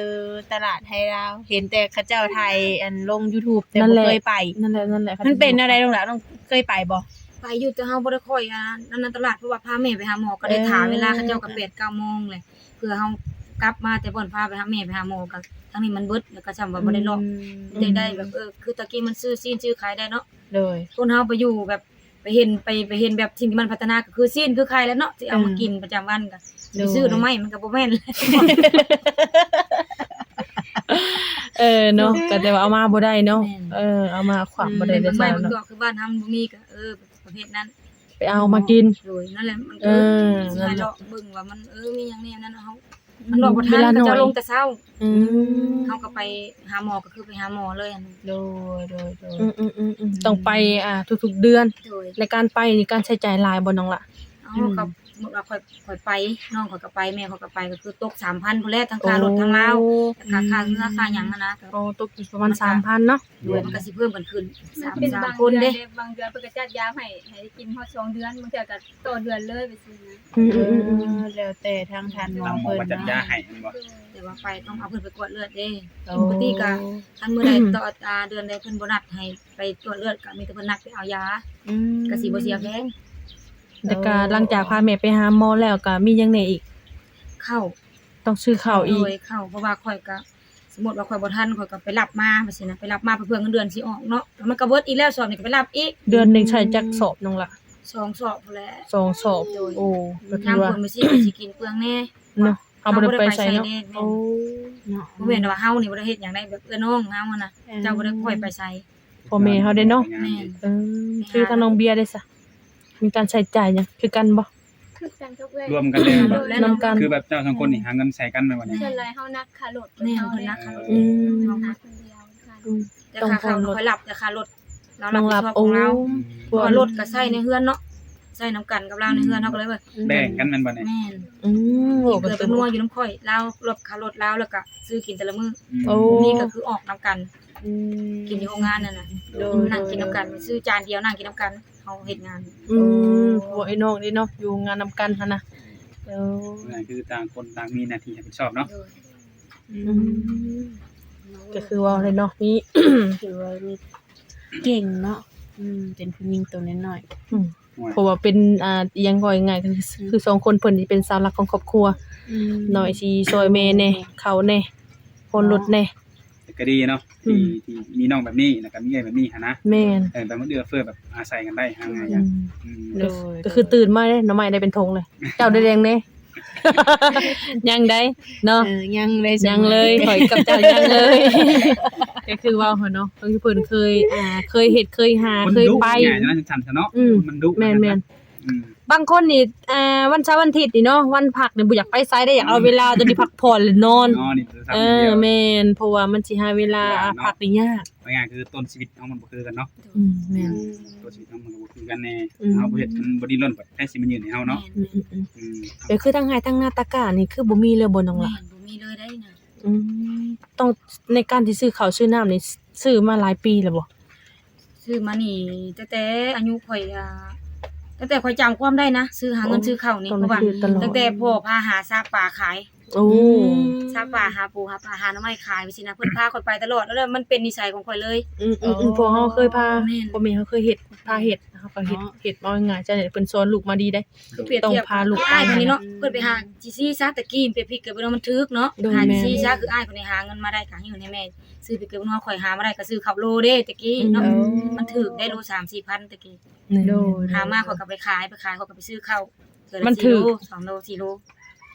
ຕະຫຼາດໄທລາວ ເຫັນແຕ່ເຂົາເຈົ້າຖ່າຍ ອັນ ລົງຢູທູບ ແຕ່ບໍ່ເຄີຍໄປ. ນັ້ນແຫຼະ ນັ້ນແຫຼະ ມັນເປັນແນວໃດນ້ອງຫຼະ ນ້ອງເຄີຍໄປບໍ່? ໄປຢູ່ ແຕ່ເຮົາບໍ່ໄດ້ຄ່ອຍ ອັນນັ້ນ ຕະຫຼາດ ເພາະວ່າພາແມ່ໄປຫາໝໍ ກໍໄດ້ຖ້າເວລາເຂົາເຈົ້າກໍແປດເກົ້າໂມງແຫຼະ ເພື່ອເຮົາກັບມາແຕ່ບ່ອນພາໄປຫາແມ່ໄປຫາໝໍ ກໍທາງນີ້ມັນເບິດ ແລ້ວກໍຊ່ຳວ່າບໍ່ໄດ້ເລາະ. ໄດ້ ໄດ້ແບບ ເອີ ຄືຕະກີ້ມັນຊື້ຊີ້ນຊື້ໄຂ່ໄດ້ເນາະ. ໂດຍ ຄົນເຮົາໄປຢູ່ແບບ ໄປເຫັນ ໄປ ໄປເຫັນແບບສິ່ງທີ່ມັນພັດທະນາ ກໍຄືຊີ້ນຄືໄຂ່ແຫຼະເນາະ ຊິເອົາມາກິນປະຈຳວັນ ກໍຊິໄປຊື້ໜໍ່ໄມ້ ມັນກໍບໍ່ແມ່ນ. ເອີເນາະ ກໍແຕ່ວ່າເອົາມາບໍ່ໄດ້ເນາະ. ເອີ ເອົາມາຂວາງບໍ່ໄດ້ ແຕ່ບາງໃບມັນກໍຄືບ້ານເຮົາມັນບໍ່ມີ ກໍ ເອີ ປະເພດນັ້ນ ໄປເອົາມາກິນ. ໂດຍ ນັ້ນແຫຼະ ມັນ ເອີ ຊິໃຫ້ເລາະເບິ່ງວ່າມັນ ເອີ ມີຫຍັງແນ່ນັ້ນ ເຮົາ ມັນເລາະບໍ່ທັນ ເຂົາເຈົ້າລົງແຕ່ເຊົ້າ. ອືມ ເຮົາກໍໄປຫາໝໍ ກໍຄືໄປຫາໝໍເລີຍ. ໂດຍ ໂດຍ ໂດຍ ອືມໆ ຕ້ອງໄປ ອ່າ ທຸກໆເດືອນ. ໂດຍ ໃນການໄປນີ້ ການໃຊ້ຈ່າຍຫຼາຍບໍ່ນ້ອງຫຼະ? ເອົາ ກໍສົມມຸດວ່າຂ້ອຍ ຂ້ອຍໄປ ນ້ອງຂ້ອຍກໍໄປ ແມ່ຂ້ອຍກໍໄປ ກໍຄືຕົກສາມພັນພຸ້ນແຫຼະ ທັງຄ່າລົດ ທັງລາວ ແລ້ວກໍຄ່າເຮືອ ຄ່າຫຍັງຫັ້ນນະ ກໍຕົກຢູ່ປະມານສາມພັນເນາະ. ໂດຍ ມັນກໍຊິເພີ່ມກັນຂຶ້ນ ສາມ ສາມຄົນເດ້. ບາງເດືອນເພິ່ນກໍຈັດຢາໃຫ້ ໃຫ້ໄດ້ກິນຮອດສອງເດືອນ ບາງເທື່ອກໍຕໍ່ເດືອນເລີຍ ໄປຊື້ນະ. ອືມໆ ເອີ ແລ້ວແຕ່ທາງທ່ານໝໍເພິ່ນ ໝໍເພິ່ນຈັດຢາໃຫ້ແມ່ນບໍ່? ແຕ່ວ່າໄປຕ້ອງເອົາເພິ່ນໄປກວດເລືອດເດ້. ໂອ້ ປົກກະຕິກໍຄັນມື້ໃດຕໍ່ ອ່າ ເດືອນໃດເພິ່ນບໍ່ນັດໃຫ້ໄປກວດເລືອດ ກໍມີແຕ່ເພິ່ນນັດໄປເອົາຢາ. ອືມ ກໍຊິບໍ່ເສຍແພງ. ແລ້ວກໍຫຼັງຈາກພາແມ່ໄປຫາໝໍແລ້ວ ກໍມີຫຍັງແດ່ອີກ? ເຂົ້າ ຕ້ອງຊື້ເຂົ້າອີກ. ໂດຍ ເຂົ້າ ເພາະວ່າຂ້ອຍກໍ ສົມມຸດວ່າຂ້ອຍບໍ່ທັນ ຂ້ອຍກໍໄປຮັບມາ ວ່າຊີ້ນະ ໄປຮັບມາເພື່ອເງິນເດືອນຊິອອກເນາະ ແລ້ວມັນກໍເບິດອີກແລ້ວ ສອບນີ້ກໍໄປຮັບອີກ. ເດືອນໜຶ່ງໃຊ້ຈັກສອບນ້ອງຫຼະ? ສອງສອບພຸ້ນແຫຼະ. ສອງສອບ. ໂດຍ ໂອ້ ກໍຖືວ່າ ທາງເພື່ອນມີຊິ ຊິກິນເປືອງແດ່ເນາະ ເຮົາບໍ່ໄດ້ໄປໃສເນາະ. ໂອ້ ເນາະ ບໍ່ແມ່ນວ່າເຮົານີ້ບໍ່ໄດ້ເຮັດຫຍັງໄດ໋ ແບບເອື້ອຍນ້ອງເຮົາຫັ້ນນະ ເຈົ້າບໍ່ໄດ້ຄ່ອຍໄປໃສ. ພໍ່ແມ່ເຮົາເດ້ເນາະ. ແມ່ນ ເອີ ຄືທາງນ້ອງເບຍເດ້ຊະ ມີການໃຊ້ຈ່າຍຫຍັງຄືກັນບໍ່? ຄືກັນກັບເອື້ອຍ ລວມກັນເລີຍ ນຳກັນ ຄືແບບເຈົ້າສອງຄົນນີ້ຫາເງິນໃສ່ກັນແມ່ນບໍ່ນີ້? ສ່ວນຫຼາຍເຮົາໜັກຄ່າລົດ. ແມ່ນ ເພິ່ນໜັກຄ່າລົດ. ອືມ ເຮົາມາຄົນດຽວ ແຕ່ຄ່າເຮົາຂ້ອຍຮັບແຕ່ຄ່າລົດ ລາວຮັບຜິດຊອບຂອງລາວ. ເພາະວ່າລົດກໍໃຊ້ໃນເຮືອນເນາະ ໃຊ້ນຳກັນກັບລາວໃນເຮືອນ ເຮົາກໍເລີຍວ່າ ແບ່ງກັນແມ່ນບໍ່ນີ້? ແມ່ນ. ອືມ ເກືອບເປັນຫົວຢູ່ນຳຂ້ອຍ ລາວລົດຄ່າລົດລາວ ແລ້ວກໍຊື້ກິນແຕ່ລະມື້. ໂອ້ ນີ້ກໍຄືອອກນຳກັນ ອືມ ກິນຢູ່ໂຮງງານນັ້ນນະ. ໂດຍ ນັ່ງກິນນຳກັນ ຊື້ຈານດຽວນັ່ງກິນນຳກັນ ເຮົາເຮັດງານ. ອືມ ໂອ້ ເພາະວ່າອ້າຍນ້ອງເດ້ເນາະ ຢູ່ໂຮງງານນຳກັນຫັ້ນນະ. ໂອ້ ນັ້ນຄືຕ່າງຄົນຕ່າງມີໜ້າທີ່ຮັບຜິດຊອບເນາະ. ໂດຍ ອືມ ກໍຄືເວົ້າເລີຍເນາະ ມີ ຖືວ່າມີເກັ່ງເນາະ. ອືມ ເປັນຜູ້ຍິງໂຕນ້ອຍໆ. ອືມ ໂອ້ຍ ເພາະວ່າເປັນ ອ່າ ອີ່ຫຍັງ ເວົ້າງ່າຍໆ ກໍຄື ອືມ ຄືສອງຄົນເພິ່ນຊິເປັນເສົາຫຼັກຂອງຄອບຄົວ. ອືມ ນ້ອຍຊິຊ່ອຍແມ່ແດ່ ເຂົ້າແດ່ ພົ້ນລົດແດ່. ແຕ່ກໍດີເນາະ ອືມ ທີ່ ທີ່ມີນ້ອງແບບນີ້ ແລ້ວກໍມີເອື້ອຍແບບນີ້ຫັ້ນນະ. ແມ່ນ ເອີ ແບບມັນເອື້ອເຟື້ອ ແບບອາໄສກັນໄດ້ ຫາງ່າຍ. ອືມ ອືມ ໂດຍ ກໍຄືຕື່ນມາເດ້ ໜໍ່ໄມ້ໄດ້ເປັນຖົງເລີຍ ເຈົ້າໄດ້ແດງເດ້. ຍັງໄດ໋ເນາະ. ເອີ ຍັງເລີຍ ຍັງເລີຍ ຂ້ອຍກັບເຈົ້າຍັງເລີຍ. ກໍຄືເວົ້າຫັ້ນເນາະ ກໍຄືເພິ່ນເຄີຍ ອ່າ ເຄີຍເຮັດ ເຄີຍຫາ ເຄີຍໄປ ມັນດຸງ່າຍນະ ຊັ້ນຊະເນາະ. ອືມ ມັນດຸ ແມ່ນໆ ອືມ ບາງຄົນນີ້ ອ່າ ວັນເສົາວັນອາທິດນີ້ເນາະ ວັນພັກນີ້ບໍ່ຢາກໄປໃສເດ້ ຢາກເອົາເວລາຕົວນີ້ພັກຜ່ອນແຫຼະ ນອນ. ເອີ ແມ່ນ ເພາະວ່າມັນຊິຫາເວລາ ຍາກເນາະ ພັກນີ້ຍາກ. ເວົ້າງ່າຍໆ ຄືຕົ້ນຊີວິດເຮົາມັນບໍ່ຄືກັນເນາະ. ອືມ ແມ່ນ ອືມ ຕົ້ນຊີວິດເຮົາມັນກໍບໍ່ຄືກັນແດ່. ອືມ ເຮົາບໍ່ເຮັດ ມັນບໍ່ດີ້ນລົນ ໃຜຊິມາຍື່ນໃຫ້ເຮົາເນາະ. ແມ່ນ ອືມ ອືມ ແຕ່ຄືທັງໄຮ່ທັງນາຕາກ້ານີ້ ຄືບໍ່ມີເລີຍບໍ່ນ້ອງຫຼ້າ? ແມ່ນ ບໍ່ມີເລີຍໄດ໋ນະ. ອືມ ຕ້ອງ ໃນການທີ່ຊື້ເຂົ້າຊື້ນ້ຳນີ້ ຊື້ມາຫຼາຍປີແລ້ວບໍ່? ຊື້ມານີ້ຕັ້ງແຕ່ອາຍຸຂ້ອຍ ອ່າ ຕັ້ງແຕ່ຂ້ອຍຈຳຄວາມໄດ້ນະ ຊື້ ຫາເງິນຊື້ເຂົ້ານີ້. ເພາະວ່າຕັ້ງແຕ່ພໍ່ພາຫາຊາປາຂາຍ ໂອ້ ອືມ ຊາວປ່າຫາປູຫາປາຫາໜໍ່ໄມ້ຂາຍ ຈັ່ງຊີ້ນະ ເພິ່ນພາຂ້ອຍໄປຕະຫຼອດ ແລ້ວມັນເປັນນິໄສຂອງຂ້ອຍເລີຍ. ອືມໆ ອືມ ເພາະເຮົາເຄີຍພາ ແມ່ນ ພໍ່ແມ່ເຮົາເຄີຍເຮັດ ພາເຮັດ ເຮົາກໍເຮັດ ເນາະ ເຮັດ ເວົ້າງ່າຍໆ ຊັ້ນແຫຼະ ເພິ່ນສອນລູກມາດີເດ້ ຕ້ອງພາລູກໄປ ອ້າຍຄົນນີ້ເນາະ ເພິ່ນໄປຫາຈີຊີຊະ ແຕ່ກີ້ໄປພິກເກີດເປັນນ້ອງມັນຖືກເນາະ ໂດຍ ຫາຈີຊີຊະ ແມ່ນ ຄືອ້າຍຄົນນີ້ຫາເງິນມາໄດ້ກໍໃຫ້ເງິນໃຫ້ແມ່ ຊື້ໄປເກີດເປັນນ້ອງ ຂ້ອຍຫາມາໄດ້ກໍຊື້ເຂົ້າໂລເດ້ແຕ່ກີ້ເນາະ ອືມ ມັນຖືກໄດ້ໂລສາມສີ່ພັນແຕ່ກີ້ ໂດຍ ຫາມາຂ້ອຍກໍໄປຂາຍ ໄປຂາຍຂ້ອຍກໍໄປຊື້ເຂົ້າ ມັນຖືກ ສອງໂລ ສີ່ໂລ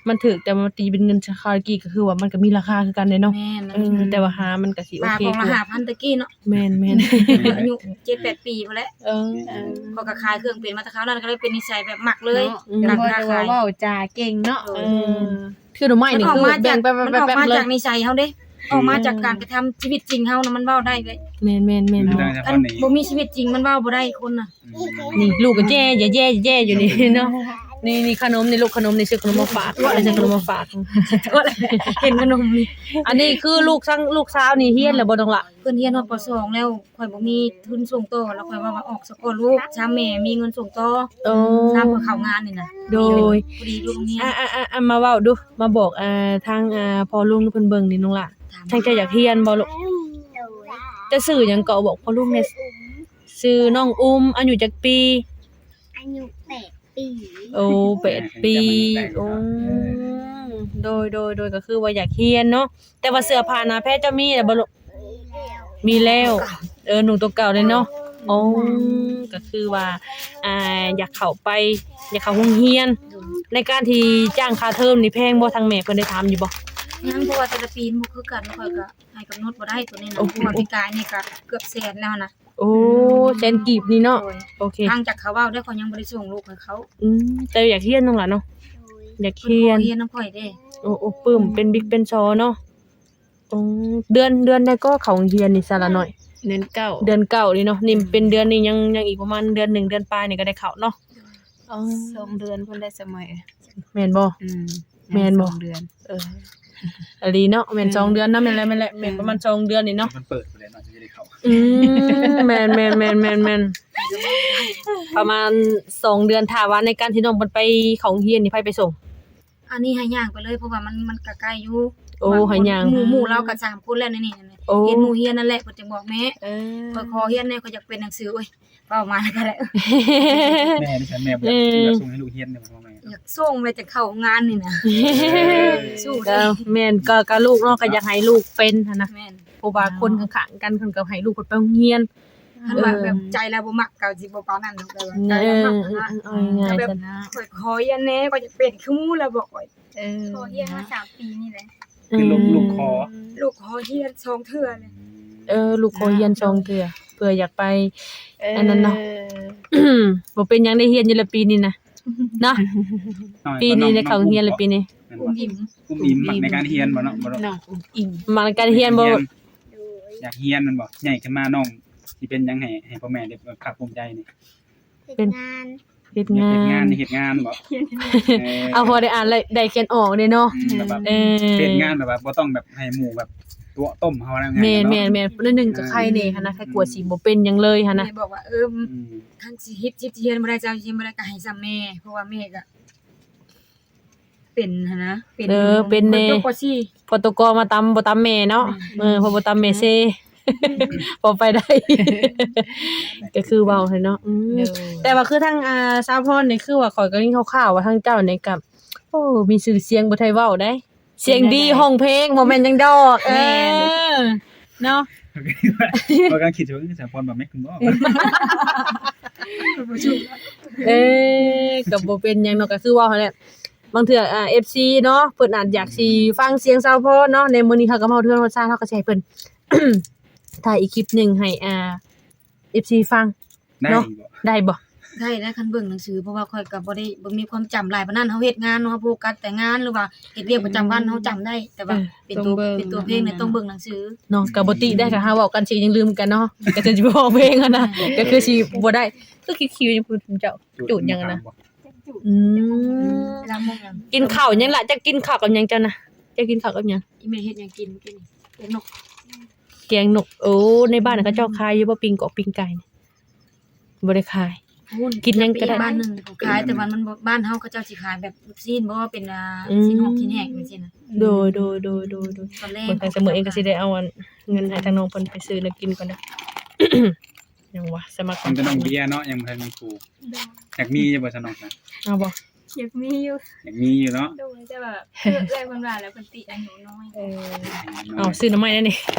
ມັນຖືກ ແຕ່ວ່າຕີເປັນເງິນຊາວຄາວກີ້ກໍຄືວ່າມັນກໍມີລາຄາຄືກັນເດ້ເນາະ ແມ່ນ ເອີ ແຕ່ວ່າຫາມັນກໍຊິໂອເຄກວ່າ ປາກອງລະຫ້າພັນແຕ່ກີ້ເນາະ ແມ່ນໆ ອາຍຸເຈັດແປດປີພຸ້ນແຫຼະ ເອີ ເອີ ຂ້ອຍກໍຂາຍເຄື່ອງເປັນມາແຕ່ຄາວນັ້ນ ກໍເລີຍເປັນນິໄສແບບມັກເລີຍ ເນາະ ອືມ ນັກຄ້າຂາຍ ເວົ້າຈາເກັ່ງເນາະ ເອີ ເອີ ຄືໜໍ່ໄມ້ນີ້ ມັນອອກມາຈາກ ຄືແບ່ງໄປ ມັນອອກມາຈາກນິໄສເຮົາເດ້ ອອກມາຈາກການກະທຳຊີວິດຈິງເຮົານະ ມັນເວົ້າໄດ້ເວີຍ ແມ່ນໆໆ ຄັນບໍ່ມີຊີວິດຈິງມັນເວົ້າບໍ່ໄດ້ຄົນນະ ອືມ ນີ້ລູກກໍແຈ້ໆໆຢູ່ນີ້ເນາະ ນີ້ ນີ້ຂະໜົມ ນີ້ລູກຂະໜົມ ນີ້ຊື້ຂະໜົມມາຝາກ ຊື້ຂະໜົມມາຝາກ ເຫັນຂະໜົມນີ້ ອັນນີ້ຄືລູກທັງ ລູກສາວນີ້ຮຽນແລ້ວບໍ່ນ້ອງລະ? ເພິ່ນຮຽນຮອດ ປ.ສອງ ແລ້ວ ຂ້ອຍບໍ່ມີທຶນສົ່ງຕໍ່ ແລ້ວຂ້ອຍວ່າ ວ່າອອກສາກ່ອນລູກ ຊ້ຳແມ່ມີເງິນສົ່ງຕໍ່ ໂອ້ ຊ້ຳເພິ່ນເຂົ້າງານນີ້ນະ ໂດຍ ພໍດີຢູ່ໂຮງຮຽນ ອ່າໆໆ ມາເວົ້າດູ ມາບອກ ອ່າ ທາງ ອ່າ ພໍ່ລຸງເພິ່ນເບິ່ງນີ້ນ້ອງລະ ທາງເຈົ້າຢາກຮຽນບໍ່ລູກ? ເຈົ້າຊື່ຫຍັງເກາະ ບອກພໍ່ລຸງແດ່? ຊື່ນ້ອງອຸ້ມ ອາຍຸຈັກປີ? ອາຍຸແປດປີ ໂອ້ ແປດປີ ໂອ້ ໂດຍໆໆ ກໍຄືວ່າຢາກຮຽນເນາະ ແຕ່ວ່າເສື້ອຜ້າໜ້າແພເຈົ້າມີແລ້ວບໍ່ລູກ? ມີແລ້ວ ເອີ ນຸ່ງຕົວເກົ່າເລີຍເນາະ ໂອ້ ກໍຄືວ່າ ອ່າ ຢາກເຂົ້າໄປ ຢາກເຂົ້າໂຮງຮຽນ ໃນການທີ່ຈ່າຍຄ່າເທີມນີ້ແພງບໍ່? ທາງແມ່ເພິ່ນໄດ້ຖາມຢູ່ບໍ່? ຍັງ ເພາະວ່າແຕ່ລະປີມັນບໍ່ຄືກັນ ຂ້ອຍກໍໃຫ້ກຳນົດບໍ່ໄດ້ຕົວນີ້ນະ ໂອ້ ເພາະວ່າປີກາຍນີ້ກໍເກືອບແສນແລ້ວນະ ໂອ້ ແສນກີບນີ້ເນາະ ໂດຍ ໂອເຄ ທາງຈາກເຂົາເວົ້າເດ້ ຂ້ອຍຍັງບໍ່ໄດ້ສົ່ງລູກໃຫ້ເຂົາ ອືມ ແຕ່ຢາກຮຽນນັ້ນລະເນາະ ໂດຍ ຢາກຮຽນ ເພິ່ນຂໍຮຽນນຳຂ້ອຍເດ້ ໂອ້ ໂອ້ ປຶ້ມ ເປັນບິກເປັນຊໍເນາະ ໂອ້ ເດືອນ ເດືອນໃດກໍເຂົ້າໂຮງຮຽນນີ້ ສາລະນ້ອຍ? ເດືອນເກົ້າ ເດືອນເກົ້ານີ້ເນາະ ນີ້ເປັນເດືອນນີ້ ຍັງ ຍັງອີກປະມານເດືອນໜຶ່ງ ເດືອນປາຍນີ້ກໍໄດ້ເຂົ້າເນາະ ອໍ ສອງເດືອນພຸ້ນໄດ້ສະໄໝ ແມ່ນບໍ່? ອືມ ແມ່ນບໍ່? ສອງເດືອນ ເອີ ອີ່ຫຼີເນາະ ແມ່ນ ເອີ ສອງເດືອນນະ ແມ່ນແຫຼະ ແມ່ນແຫຼະ ແມ່ນປະມານສອງເດືອນນີ້ເນາະ ມັນເປີດໄປແລ້ວເນາະ ຈະໄດ້ເຂົ້າ ອືມ ແມ່ນໆໆໆໆ ປະມານສອງເດືອນ ຖ້າວ່າໃນການທີ່ນ້ອງເພິ່ນໄປເຂົ້າໂຮງຮຽນນີ້ ໃຜໄປສົ່ງ? ອັນນີ້ໃຫ້ຍ່າງໄປເລີຍ ເພາະວ່າມັນ ມັນກໍໄກຢູ່ ໂອ້ ໃຫ້ຍ່າງ ໝູ່ ໝູ່ລາວກໍສາມຄົນແລ້ວໃນນີ້ ໂອ້ ເຫັນໝູ່ຮຽນນັ້ນແຫຼະ ເພິ່ນຈຶ່ງບອກແມ່ ເອີ ຂ້ອຍຂໍຮຽນແດ່ ຂ້ອຍຢາກເປັນໜັງສື ໂອ້ຍ ເວົ້າມາແລ້ວກໍໄດ້ ແມ່ນີ້ຊັ້ນ ແມ່ບໍ່ຢາກ ເອີ ຢາກສົ່ງໃຫ້ລູກຮຽນເດ້ບໍ່ແມ່? ຢາກສົ່ງແລ້ວຈະເຂົ້າໂຮງງານນີ້ນະ ເອີ ສູ້ເດ້ ແມ່ນ ກໍ ກໍລູກເນາະ ກໍຢາກໃຫ້ລູກເປັນຫັ້ນນະ ແມ່ນ ເພາະວ່າຄົນຂ້າງໆກັນ ເພິ່ນກໍໃຫ້ລູກເພິ່ນໄປໂຮງຮຽນ ຄັນວ່າ ເອີ ແບບໃຈລາວບໍ່ມັກກໍຊິບໍ່ປານນັ້ນ ແຕ່ວ່າໃຈລາວມັກຫັ້ນນະ ເອີ ເອີ ເອົາງ່າຍໆ ແບບ ຊັ້ນນະ ຂ້ອຍຂໍຮຽນແດ່ ຂ້ອຍຢາກເປັນຄືໝູ່ລາວ ບອກຂ້ອຍ ເອີ ຂໍຮຽນມາສາມປີນີ້ແຫຼະ ເອີ ຄືລູກ ລູກຂໍ ລູກຂໍຮຽນສອງເທື່ອແລ້ວ ເອີ ລູກຂໍຮຽນສອງເທື່ອ ເພື່ອຢາກໄປ ເອີ ອັນນັ້ນເນາະ ບໍ່ເປັນຫຍັງ ໄດ້ຮຽນຢູ່ແລ້ວປີນີ້ນະ ເນາະ ປີນີ້ໄດ້ເຂົ້າໂຮງຮຽນແລ້ວປີນີ້ ແມ່ນບໍ່? ອຸ້ມອີ່ມ ອຸ້ມອີ່ມ ມັກໃນການຮຽນບໍ່ເນາະ? ບໍ່ດອກ ນ້ອງອຸ້ມອີ່ມ ມັກໃນການຮຽນບໍ່? ຢາກຮຽນແມ່ນບໍ່? ໃຫຍ່ຂຶ້ນມານ້ອງຊິເປັນຫຍັງໃຫ້ ໃຫ້ພໍ່ແມ່ໄດ້ພາກພູມໃຈນີ້? ເຮັດງານ ເຮັດງານ ເຮັດງານ ເຮັດງານບໍ່? ເອີ ເອົາ ພໍໄດ້ອ່ານໄດ້ ໄດ້ຂຽນອອກເດ້ເນາະ ອືມ ແບບວ່າ ເອີ ເຮັດງານແບບວ່າບໍ່ຕ້ອງແບບໃຫ້ໝູ່ແບບຕົວະຕົ້ມເຮົານະ ແມ່ນໆໆ ໜ້ອຍໜຶ່ງກໍໄຄແດ່ຫັ້ນນະ ອືມ ໃຄກວ່າຊິບໍ່ເປັນຫຍັງເລີຍຫັ້ນນະ ແມ່ບອກວ່າ ເອີ ອືມ ຄັນຊິເຮັດ ຊິຮຽນບໍ່ໄດ້ ເຈົ້າຮຽນບໍ່ໄດ້ກໍໃຫ້ຊ່ຳແມ່ ເພາະວ່າແມ່ກໍ ເປັນຫັ້ນນະ ເປັນ ເອີ ເປັນແດ່ ເພິ່ນຕົກ ປ.ສີ່ ເພິ່ນຕົກກໍມາຕຳ ບໍ່ຕຳແມ່ເນາະ ແມ່ນ ເອີ ເພາະບໍ່ຕຳແມ່ເຊ ພໍໄປໄດ້ ກໍຄືເວົ້າຫັ້ນເນາະ ອືມ ໂດຍ ແຕ່ວ່າຄືທາງ ອ່າ ສາວພອນນີ້ ຄືວ່າຂ້ອຍກໍຍິນຂ່າວໆວ່າທາງເຈົ້ານີ້ກໍ ໂອ້ ມີຊື່ສຽງບໍ່ໄດ້ເວົ້າໄດ໋ ສຽງດີ ຮ້ອງເພງ ບໍ່ແມ່ນຫຍັງດອກ ແມ່ນ ເອີ ເນາະ ຂ້ອຍກໍຄິດວ່າ ເອີ ສາວພອນບໍ່ແມ່ນຄຸນບໍ່ ເອີ ກໍບໍ່ເປັນຫຍັງເນາະ ກໍຄືເວົ້າຫັ້ນແຫຼະ ບາງເທື່ອ ອ່າ ເອັຟຊີ ເນາະ ເພິ່ນອາດຢາກຊິຟັງສຽງສາວພອນເນາະ ໃນມື້ນີ້ເຮົາກໍມາຮອດເຮືອນຮອດຊານ ເຮົາກໍຊິໃຫ້ເພິ່ນຖ່າຍອີກຄລິບໜຶ່ງໃຫ້ ອ່າ ເອັຟຊີ ຟັງ ໄດ້ ເນາະ ບໍ່ ໄດ້ບໍ່? ໄດ້ ໄດ້ ຄັນເບິ່ງໜັງສື ເພາະວ່າຂ້ອຍກໍບໍ່ໄດ້ ບໍ່ມີຄວາມຈຳຫຼາຍປານນັ້ນ ເຮົາເຮັດງານເນາະ ເຮົາໂຟກັສແຕ່ງານ ຫຼືວ່າເຮັດວຽກປະຈຳວັນ ເອີ ເຮົາຈຳໄດ້ ແຕ່ວ່າ ເອີ ເປັນຕົວ ເປັນຕົວເພງນີ້ຕ້ອງເບິ່ງໜັງສືເນາະ ກໍບໍ່ຕິໄດ້ ຖ້າຫາເວົ້າກັນຊິຍັງລືມກັນເນາະ ກໍຈະຊິບອກເພງຫັ້ນນະ ເອີ ກໍຄືຊິບໍ່ໄດ້ ຄືຄິວໆຢູ່ພຸ້ນ ເຈົ້າ ຈູດຫຍັງຫັ້ນນະ ອືມ ກິນເຂົ້າຫຍັງລະ? ເຈົ້າກິນເຂົ້າກັບຫຍັງເຈົ້ານະ? ເຈົ້າກິນເຂົ້າກັບຫຍັງ? ອີ່ແມ່ເຮັດຫຍັງກິນມື້ກີ້ນີ້? ແກງນົກ ແກງນົກ ໂອ້ ໃນບ້ານເຂົາເຈົ້າຂາຍຢູ່ບໍ່ ປີ້ງກອກປີ້ງໄກ່ນີ້? ບໍ່ໄດ້ຂາຍ ພຸ້ນ ກິນຫຍັງກໍໄດ້ ບ້ານໜຶ່ງເຂົາຂາຍ ແຕ່ວ່າມັນບໍ່ ບ້ານເຮົາເຂົາເຈົ້າຊິຂາຍແບບລູກຊີ້ນບໍ່ ເປັນ ອ່າ ອືມ ຊີ້ນຫົກຊີ້ນແຫ້ງຈັ່ງຊີ້ນະ ໂດຍ ໂດຍ ໂດຍ ໂດຍ ໂດຍ ແຕ່ສະເໝີເອງກໍຊິໄດ້ເອົາອັນເງິນໃຫ້ທາງນ້ອງເພິ່ນໄປຊື້ແນວກິນກ່ອນເດີ ຫຍັງວະ ສະໝັກ ມັນເປັນນ້ອງເບຍເນາະ ຍັງບໍ່ທັນມີຄູ່ ໂດຍ ຢາກມີຢູ່ບໍ່ຊະນ້ອງ? ເອົາບໍ່? ຢາກມີຢູ່ ຢາກມີຢູ່ເນາະ ໂດຍ ແຕ່ວ່າ ເອື້ອຍເພິ່ນວ່າແລ້ວ ເພິ່ນຕິອາຍຸນ້ອຍ ເອີ ເອົາ ຊື້ໜໍ່ໄມ້ແດ່ນີ້